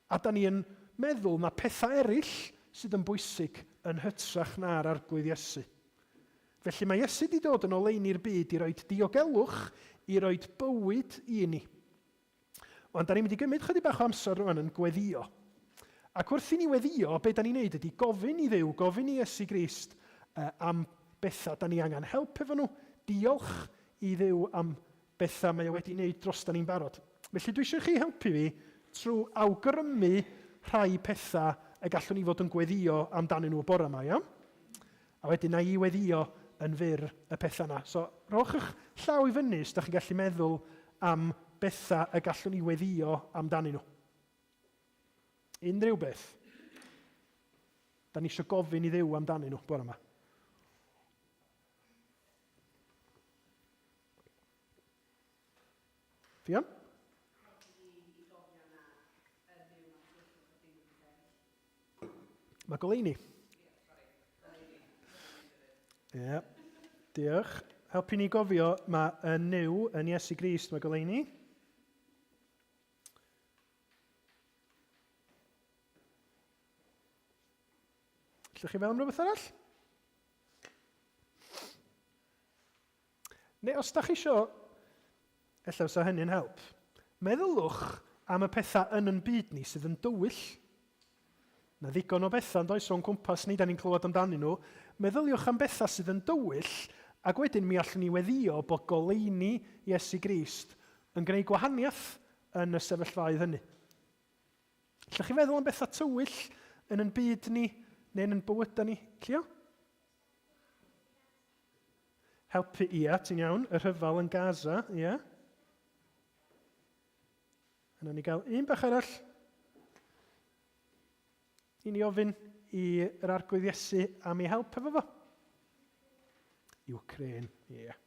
a da ni yn meddwl na pethau eraill sydd yn bwysig yn hytrach na'r Arglwydd Iesu. Felly mae Iesu 'di dod yn oleuni'r byd i roid diogelwch, i roid bywyd i ni. Wan, da ni'n mynd i gymryd chydig bach o amser rwan yn gweddio. Ac wrth i ni weddio, be da ni'n neud ydy gofyn i Dduw, gofyn i Iesu Grist uh, am bethau da ni angen help efo nhw, diolch i Dduw am bethau mae o wedi wneud dros da ni'n barod. Felly dwi eisiau chi helpu fi trwy awgrymu rhai pethau y gallwn ni fod yn gweddio amdanyn nhw y bore yma, iawn? A wedyn na i weddïo yn fyr y pethau 'na. So, rhowch eich llaw i fyny os da chi'n gallu meddwl am bethau y gallwn ni weddïo amdanyn nhw. Unrhyw beth. Da ni eisiau gofyn i Dduw amdanyn nhw bore yma. Ffion? Mae goleuni. Ie, yeah. Diolch. Helpu ni gofio, mae yn Nuw, yn Iesu Grist, mae goleuni. Allwch chi feddwl am rhywbeth arall? Neu os da chi isio, ella fysa hynny'n help, meddylwch am y pethau yn yn byd ni sydd yn dywyll. Na ddigon o bethau yn does o'n cwmpas ni, da ni'n clywed amdanyn nhw. Meddyliwch am bethau sydd yn dywyll, ac wedyn mi allwn ni weddio bod goleuni Iesu Grist yn gwneud gwahaniaeth yn y sefyllfaoedd hynny. Allwch chi feddwl am bethau tywyll yn yn byd ni neu yn yn bywydau ni? Llio? Helpu, ia, ti'n iawn, y rhyfel yn Gaza, ia. A nawn ni gael un bach arall i ni ofyn i'r Arglwydd Iesu am ei help efo fo. Ukraine, ie. Yeah.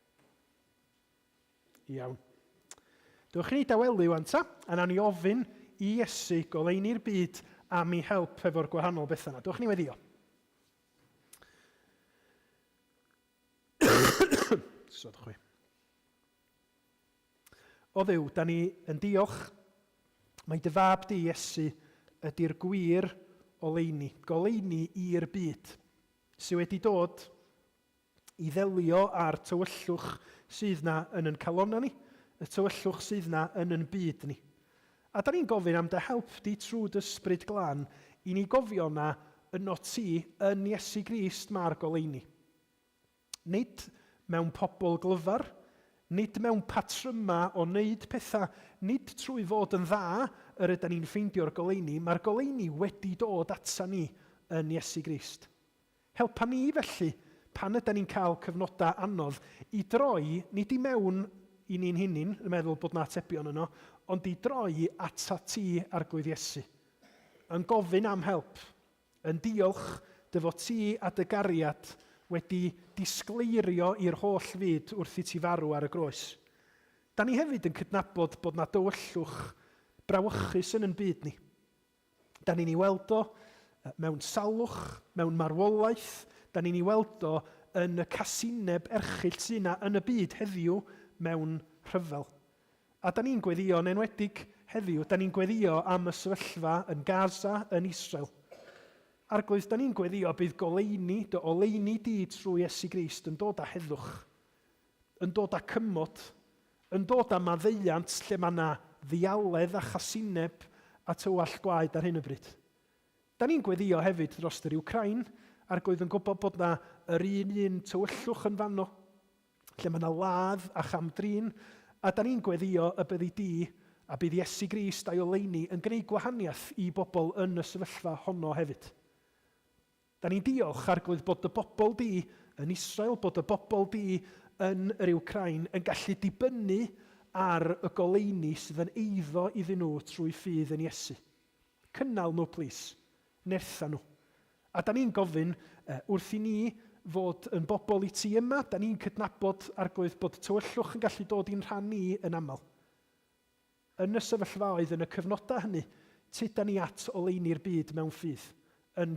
Iawn. Dewch i ni dawelu wan ta, a nawn ni ofyn i Iesu goleuni'r byd am ei help efo'r gwahanol bethau yna. Dewch ni weddio. Sodwch chi. O Dduw, da ni yn diolch mai dy fab di, Iesu, ydy'r gwir oleuni, goleuni i'r byd, sydd wedi dod i ddelio â'r tywyllwch sydd na yn yn calonnau ni, y tywyllwch sydd na yn yn byd ni. A da ni'n gofyn am dy help di trwy dy Ysbryd Glân i ni gofio na yno ti yn Iesu Grist mae'r goleuni. Nid mewn pobl glyfar, nid mewn patrymau o wneud pethau, nid trwy fod yn dda yr yda ni'n ffeindio'r goleuni, mae'r goleuni wedi dod ata ni yn Iesu Grist. Helpa ni felly, pan yda ni'n cael cyfnodau anodd, i droi, nid i mewn i ni'n hunin, yn meddwl bod 'na atebion yno, ond i droi atat ti, Arglwydd Iesu, yn gofyn am help, yn diolch dy fod ti a dy gariad wedi disgleirio i'r holl fyd wrth i ti farw ar y groes. Da ni hefyd yn cydnabod bod 'na dywyllwch brawychus yn 'yn byd ni. Da ni'n ei weld o mewn salwch, mewn marwolaeth, da ni'n ei weld o yn y casineb erchyll sydd 'na yn y byd heddiw mewn rhyfel. A da ni'n gweddïo yn enwedig heddiw, da ni'n gweddïo am y sefyllfa yn Gaza, yn Israel. Arglwydd, da ni'n gweddïo bydd goleuni, dy oleuni di trwy Iesu Grist yn dod â heddwch, yn dod â cymod, yn dod â maddeuant lle mae 'na ddialedd a chasineb a tywallt gwaed ar hyn o bryd. Da ni'n gweddïo hefyd dros yr Wcráin, Arglwydd, yn gwybod bod 'na yr un un tywyllwch yn fanno, lle mae 'na ladd a cham-drin, a da ni'n gweddïo y byddi di a bydd Iesu Grist a'i oleuni yn gwneud gwahaniaeth i bobl yn y sefyllfa honno hefyd. Da ni'n diolch, Arglwydd, bod dy bobl di yn Israel, bod dy bobl di yn yr Wcráin yn gallu dibynnu ar y goleuni sydd yn eiddo iddyn nhw trwy ffydd yn Iesu. Cynnal nhw, plîs. Nertha nhw. A da ni'n gofyn, wrth i ni fod yn bobl i ti yma, da ni'n cydnabod, Arglwydd, bod tywyllwch yn gallu dod i'n rhan ni yn aml. Yn y sefyllfaoedd, yn y cyfnodau hynny, tydan ni at oleuni'r byd mewn ffydd, yn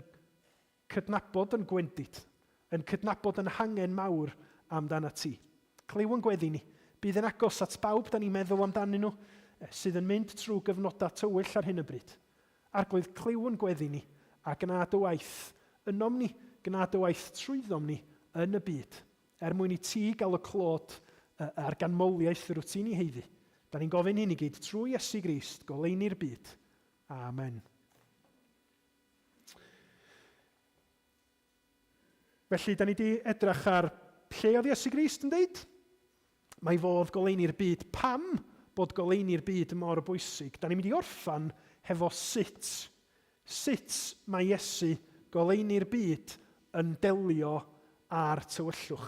cydnabod yn gwendid, yn cydnabod yn hangen mawr amdanat ti. Clyw yn gweddi ni. Bydd yn agos at bawb da ni'n meddwl amdanyn nhw, sydd yn mynd trwy gyfnodau tywyll ar hyn o bryd. Arglwydd, clyw yn gweddi ni, a gwna dy waith ynom ni, gwna dy waith trwyddom ni yn y byd. Er mwyn i ti gael y clod a'r ganmoliaeth yr wyt ti'n ei haeddu. Da ni'n gofyn hyn i gyd trwy Iesu Grist, goleuni'r byd. Amen. Felly, da ni wedi edrych ar lle oedd Iesu Grist yn deud? Mae fodd goleuni'r byd. Pam bod goleuni'r byd mor bwysig? Da ni'n mynd i orffan hefo sut. Sut mae Iesu, goleuni'r byd, yn delio â'r tywyllwch?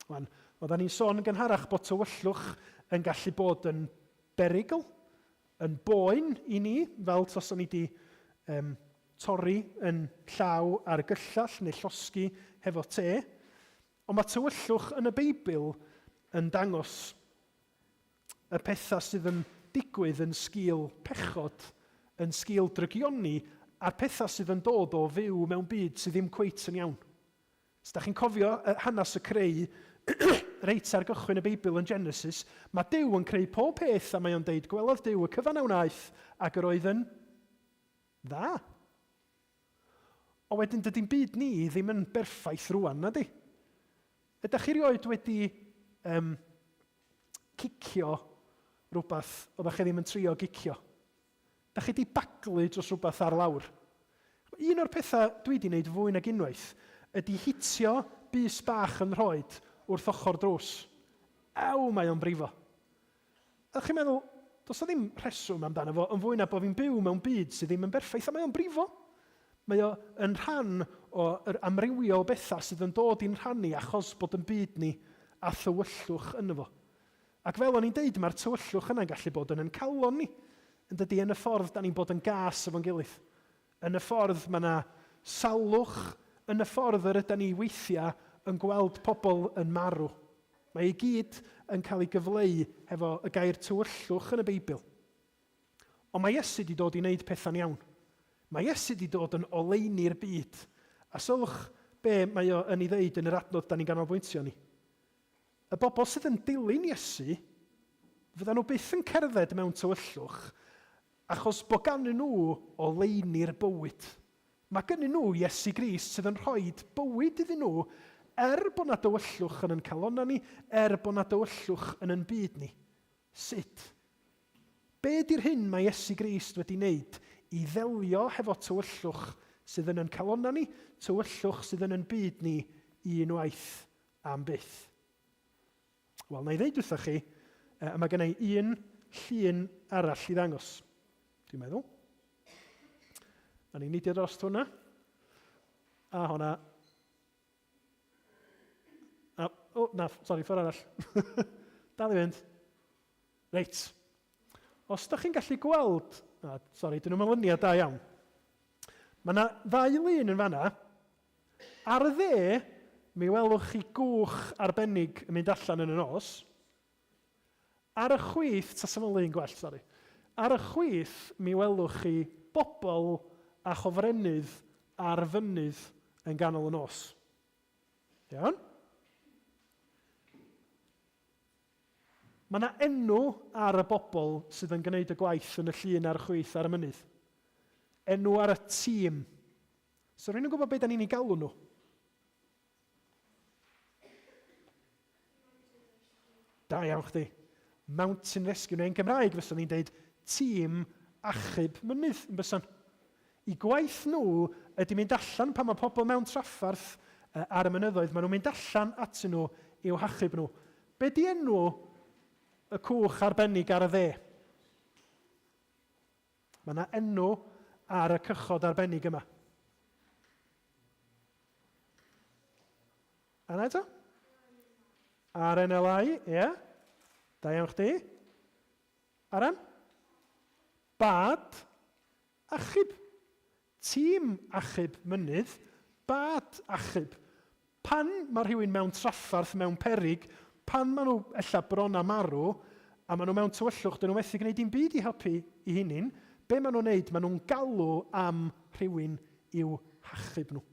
Wan, oedden ni'n sôn yn gynharach bod tywyllwch yn gallu bod yn berygl, yn boen i ni, fel taswn ni wedi um, torri yn llaw ar gyllell neu llosgi hefo te. Ond mae tywyllwch yn y Beibl yn dangos y pethau sydd yn digwydd yn sgil pechod, yn sgil drygioni, a'r pethau sydd yn dod o fyw mewn byd sydd ddim cweit yn iawn. Os da chi'n cofio hanes y creu, reit ar gychwyn y Beibl yn Genesis, mae Duw yn creu pob peth a mae o'n deud, gwelodd Duw y cyfan a wnaeth ac yr oedd yn dda. Ond wedyn dydy'n byd ni ddim yn berffaith rwan, na di? Ydych chi rioed wedi um, cicio rhywbeth oeddech chi ddim yn trio gicio? Dach chi wedi baglu dros rhywbeth ar lawr? Un o'r pethau dwi wedi wneud fwy nag unwaith ydy hitio bys bach yn rhoed wrth ochr drws. Ew, mae o'n brifo. A chi'n meddwl, does 'na ddim rheswm amdano fo, yn fwy na bod fi'n byw mewn byd sydd ddim yn berffaith, a mae o'n brifo. Mae o yn rhan o'r amrywiol bethau sydd yn dod i'n rhan ni achos bod yn byd ni a thywyllwch yno fo. Ac fel o'n i'n deud, mae'r tywyllwch yna'n gallu bod yn yn calon ni, yn dydy, yn y ffordd da ni'n bod yn gas efo'n gilydd, yn y ffordd mae yna salwch, yn y ffordd yr yda ni weithiau yn gweld pobl yn marw. Mae i gyd yn cael ei gyfleu hefo y gair tywyllwch yn y Beibl. Ond mae Iesu wedi dod i wneud pethau'n iawn. Mae Iesu wedi dod yn oleuni'r byd. A sylwch be mae o yn ei ddeud yn yr adnod da ni'n ganolbwyntio ni. Y bobl sydd yn dilyn Iesu, fyddan nhw byth yn cerdded mewn tywyllwch, achos bod ganddyn nhw oleuni'r bywyd. Mae gynnyn nhw Iesu Grist sydd yn rhoi bywyd iddyn nhw, er bod 'na dywyllwch yn yn calonnau ni, er bod 'na dywyllwch yn yn byd ni. Sut? Be ydy'r hyn mae Iesu Grist wedi wneud i ddelio hefo tywyllwch sydd yn yn calonnau ni, tywyllwch sydd yn yn byd ni unwaith am byth? Wel, na i ddeud wrthoch chi, a mae gen i un llun arall i ddangos, dwi'n meddwl. Na ni'n neidio dros hwnna. A hwnna. A, oh, na, sori, ffordd arall. Dal i fynd. Reit. Os da chi'n gallu gweld... Ah, sori, dyn nhw'n lyniau da iawn. Mae yna ddau lun yn fanna. Ar y dde, mi welwch chi gwch arbennig yn mynd allan yn y nos. Ar y chwith, tasa fo'n lun gwell, sori. Ar y chwith, mi welwch chi bobl a chofrennydd ar fynydd yn ganol y nos. Iawn? Mae yna enw ar y bobl sydd yn gwneud y gwaith yn y llun ar y chwith ar y mynydd. Enw ar y tîm. So rhywun yn gwybod beth da ni'n ei galw nhw? Da iawn chdi. Mountain Rescue, neu'n Gymraeg fyswn ni'n deud tîm achub mynydd yn bysan. I gwaith nhw ydy mynd allan pan mae pobl mewn trafferth ar y mynyddoedd, maen nhw'n mynd allan atyn nhw i'w hachub nhw. Be di enw y cwch arbennig ar y dde? Mae yna enw ar y cychod arbennig yma. Yna eto? RNLI, ie. Yeah. Da iawn chdi. Aran? Bad achub. Tîm achub mynydd, bad achub. Pan mae rhywun mewn trafferth, mewn peryg, pan maen nhw ella bron â marw, a maen nhw mewn tywyllwch, dyn nhw methu gwneud dim byd i helpu i hunin, be maen nhw'n neud? Maen nhw'n galw am rhywun i'w hachub nhw.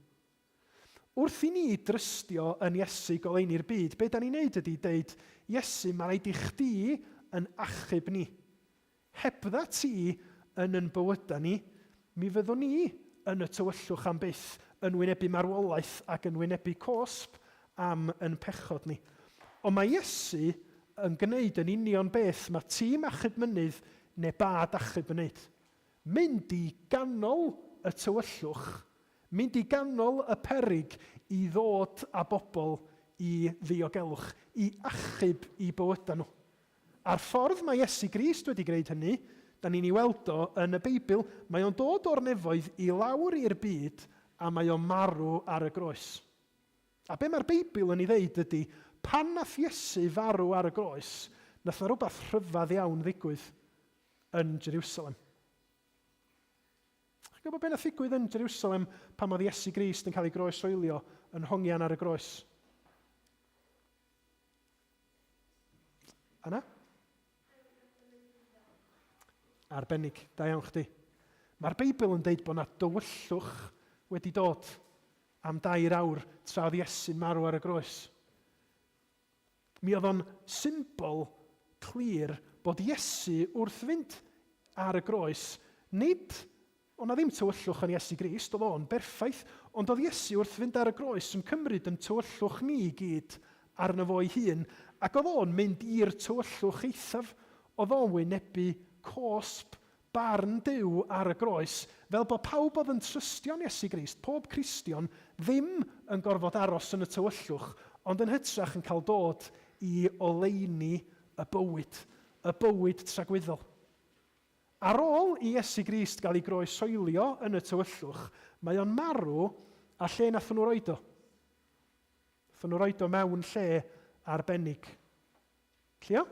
Wrth i ni drystio yn Iesu goleuni'r byd, be da ni'n neud ydy deud, Iesu, mae rhaid i chdi yn achub ni. Hebdda ti yn yn bywydau ni, mi fyddwn ni yn y tywyllwch am byth, yn wynebu marwolaeth ac yn wynebu cosb am yn pechod ni. Ond mae Iesu yn gwneud yn union beth mae tîm Achub Mynydd neu Bad Achub yn wneud. Mynd i ganol y tywyllwch, mynd i ganol y peryg i ddod â bobl i ddiogelwch, i achub eu bywydau nhw. A'r ffordd mae Iesu Grist wedi gwneud hynny, da ni'n ei weld o yn y Beibl, mae o'n dod o'r nefoedd i lawr i'r byd a mae o'n marw ar y groes. A be mae'r Beibl yn ei ddeud ydy, pan nath Iesu farw ar y groes, nath 'na rywbeth rhyfedd iawn ddigwydd yn Jerusalem. Chi'n gwybod be nath ddigwydd yn Jerusalem pan oedd Iesu Grist yn cael ei groeshoelio yn hongian ar y groes? Anna? Arbennig, da iawn chdi. Mae'r Beibl yn deud bod yna dywyllwch wedi dod am dair awr tra oedd Iesu'n marw ar y groes. Mi oedd o'n symbol clir bod Iesu wrth fynd ar y groes, nid O'na ddim tywyllwch yn Iesu Grist, oedd o'n berffaith, ond oedd Iesu wrth fynd ar y groes yn cymryd yn tywyllwch ni i gyd arno fo'i hun, ac oedd o'n mynd i'r tywyllwch eithaf, oedd o'n wynebu cosb barn Duw ar y groes, fel bod pawb oedd yn trystio'n Iesu Grist, pob Cristion, ddim yn gorfod aros yn y tywyllwch, ond yn hytrach yn cael dod i oleuni y bywyd, y bywyd tragwyddol. Ar ôl i Iesu Grist gael ei groeshoelio yn y tywyllwch, mae o'n marw, a lle nathon nhw roid o? Nathon nhw roid o mewn lle arbennig. Llio?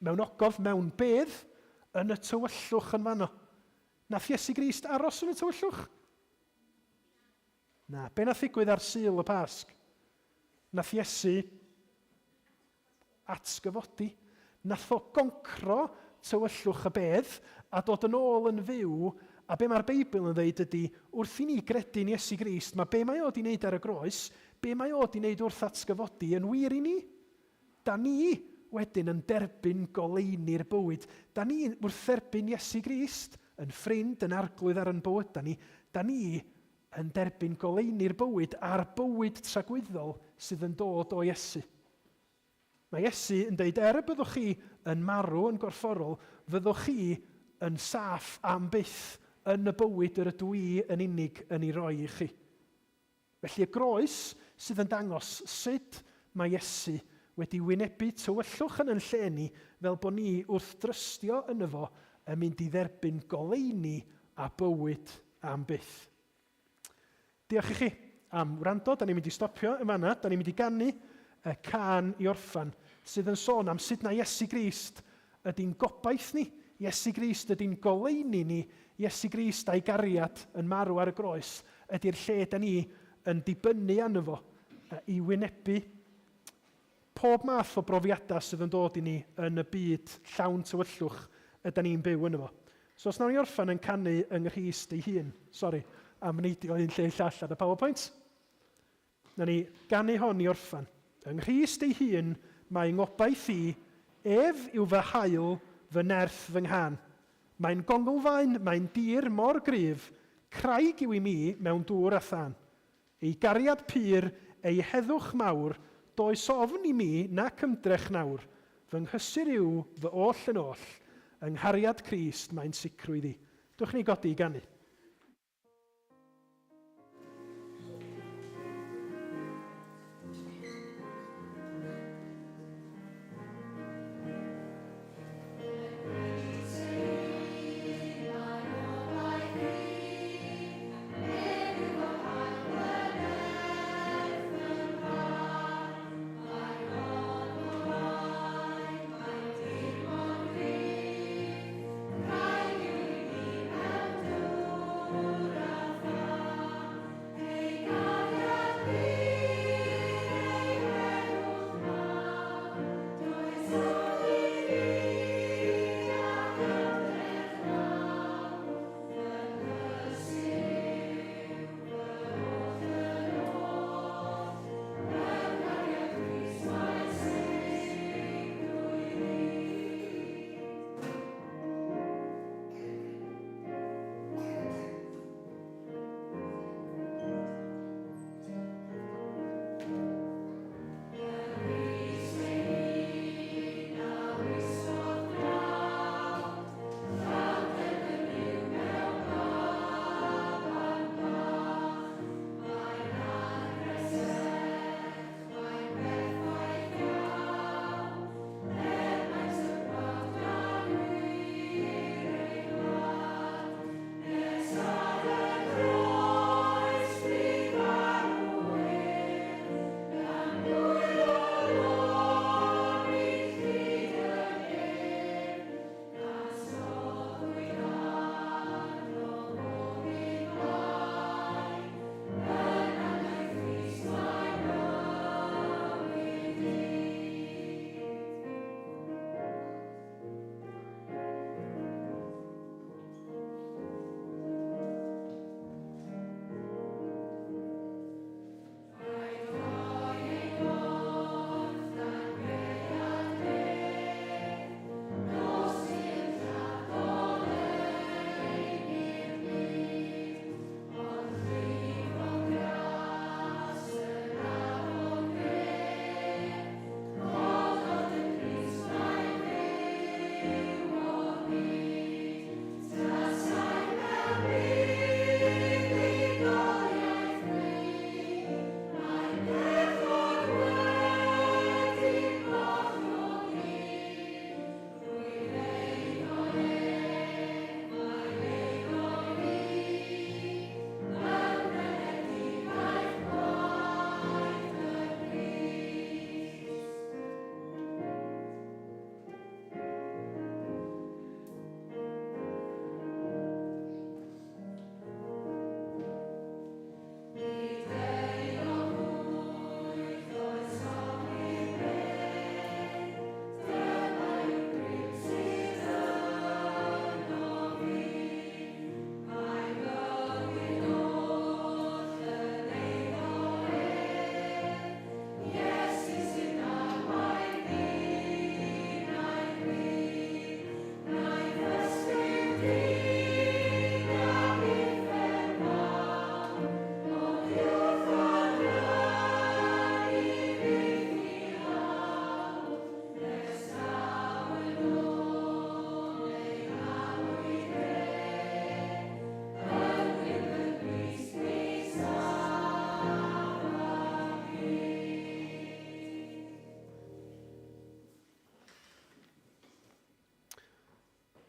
Mewn ogof, mewn bedd, yn y tywyllwch yn fanno. Nath Iesu Grist aros yn y tywyllwch? Na. Be nath ddigwydd ar Sul y Pasg? Nath Iesu atgyfodi. Nath o goncro tywyllwch y bedd a dod yn ôl yn fyw, a be mae'r Beibl yn ddeud ydy, wrth i ni gredu'n Iesu Grist, mae be mae o di wneud ar y groes, be mae o di wneud wrth atgyfodi yn wir i ni. Da ni wedyn yn derbyn goleuni'r bywyd. Da ni wrth dderbyn Iesu Grist yn ffrind, yn arglwydd ar yn bywydau ni, da ni yn derbyn goleuni'r bywyd a'r bywyd tragwyddol sydd yn dod o Iesu. Mae Iesu yn dweud er y byddwch chi yn marw yn gorfforol, fyddwch chi yn saff am byth yn y bywyd yr ydw i yn unig yn ei roi i chi. Felly y groes sydd yn dangos sut mae Iesu wedi wynebu tywyllwch yn yn lle ni fel bod ni wrth drystio yno fo yn mynd i dderbyn goleuni a bywyd am byth. Diolch i chi am wrando. Da ni'n mynd i stopio yn fanna. Da ni'n mynd i ganu y can i orffan. sydd yn sôn am sut na Iesu Grist ydy'n gobaith ni, Iesu Grist ydy'n goleuni ni, Iesu Grist a'i gariad yn marw ar y groes ydy'r lle da ni yn dibynnu arno fo i wynebu pob math o brofiadau sydd yn dod i ni yn y byd llawn tywyllwch yda ni'n byw yno fo. So os nawn ni orffen yn canu yng Nghrist ei hun, sori am neidio o un lle i llall ar y PowerPoint. Nawn ni ganu hon i orffen. Yng Nghrist ei hun mae ngobaith i, ef yw fy haul, fy nerth, fy nghân. Mae'n gonglfaen, mae'n dir mor gryf, craig yw i mi mewn dŵr a thân. Ei gariad pur, ei heddwch mawr, does ofn i mi nac ymdrech nawr, fy nghysur yw fy oll yn oll, yng nghariad Crist mae'n sicrwydd i. Dwch ni godi i ganu.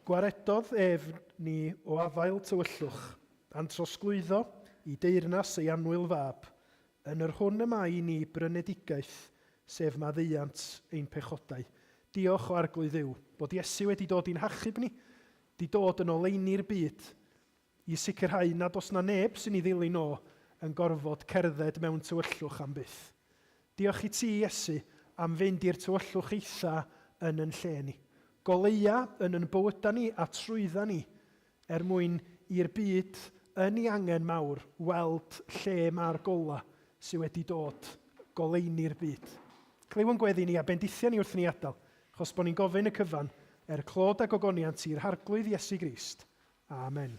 Gwaredodd ef ni o afael tywyllwch, a'n trosglwyddo i deyrnas ei annwyl Fab, yn yr hwn y mae i ni brynedigaeth, sef maddeuant ein pechodau. Diolch o Arglwydd Dduw, bod Iesu wedi dod i'n hachub ni, 'di dod yn oleuni'r byd, i sicrhau nad oes 'na neb sy'n ei ddilyn o yn gorfod cerdded mewn tywyllwch am byth. Diolch i ti, Iesu, am fynd i'r tywyllwch eitha yn yn lle ni. Goleua yn yn bywyda ni a trwydda ni, er mwyn i'r byd yn ei angen mawr weld lle mae'r golau sydd wedi dod goleuni'r byd. Clyw yn gweddi ni a bendithia ni wrth ni adael, achos bod ni'n gofyn y cyfan er clod a gogoniant i'r Harglwydd Iesu Grist. Amen.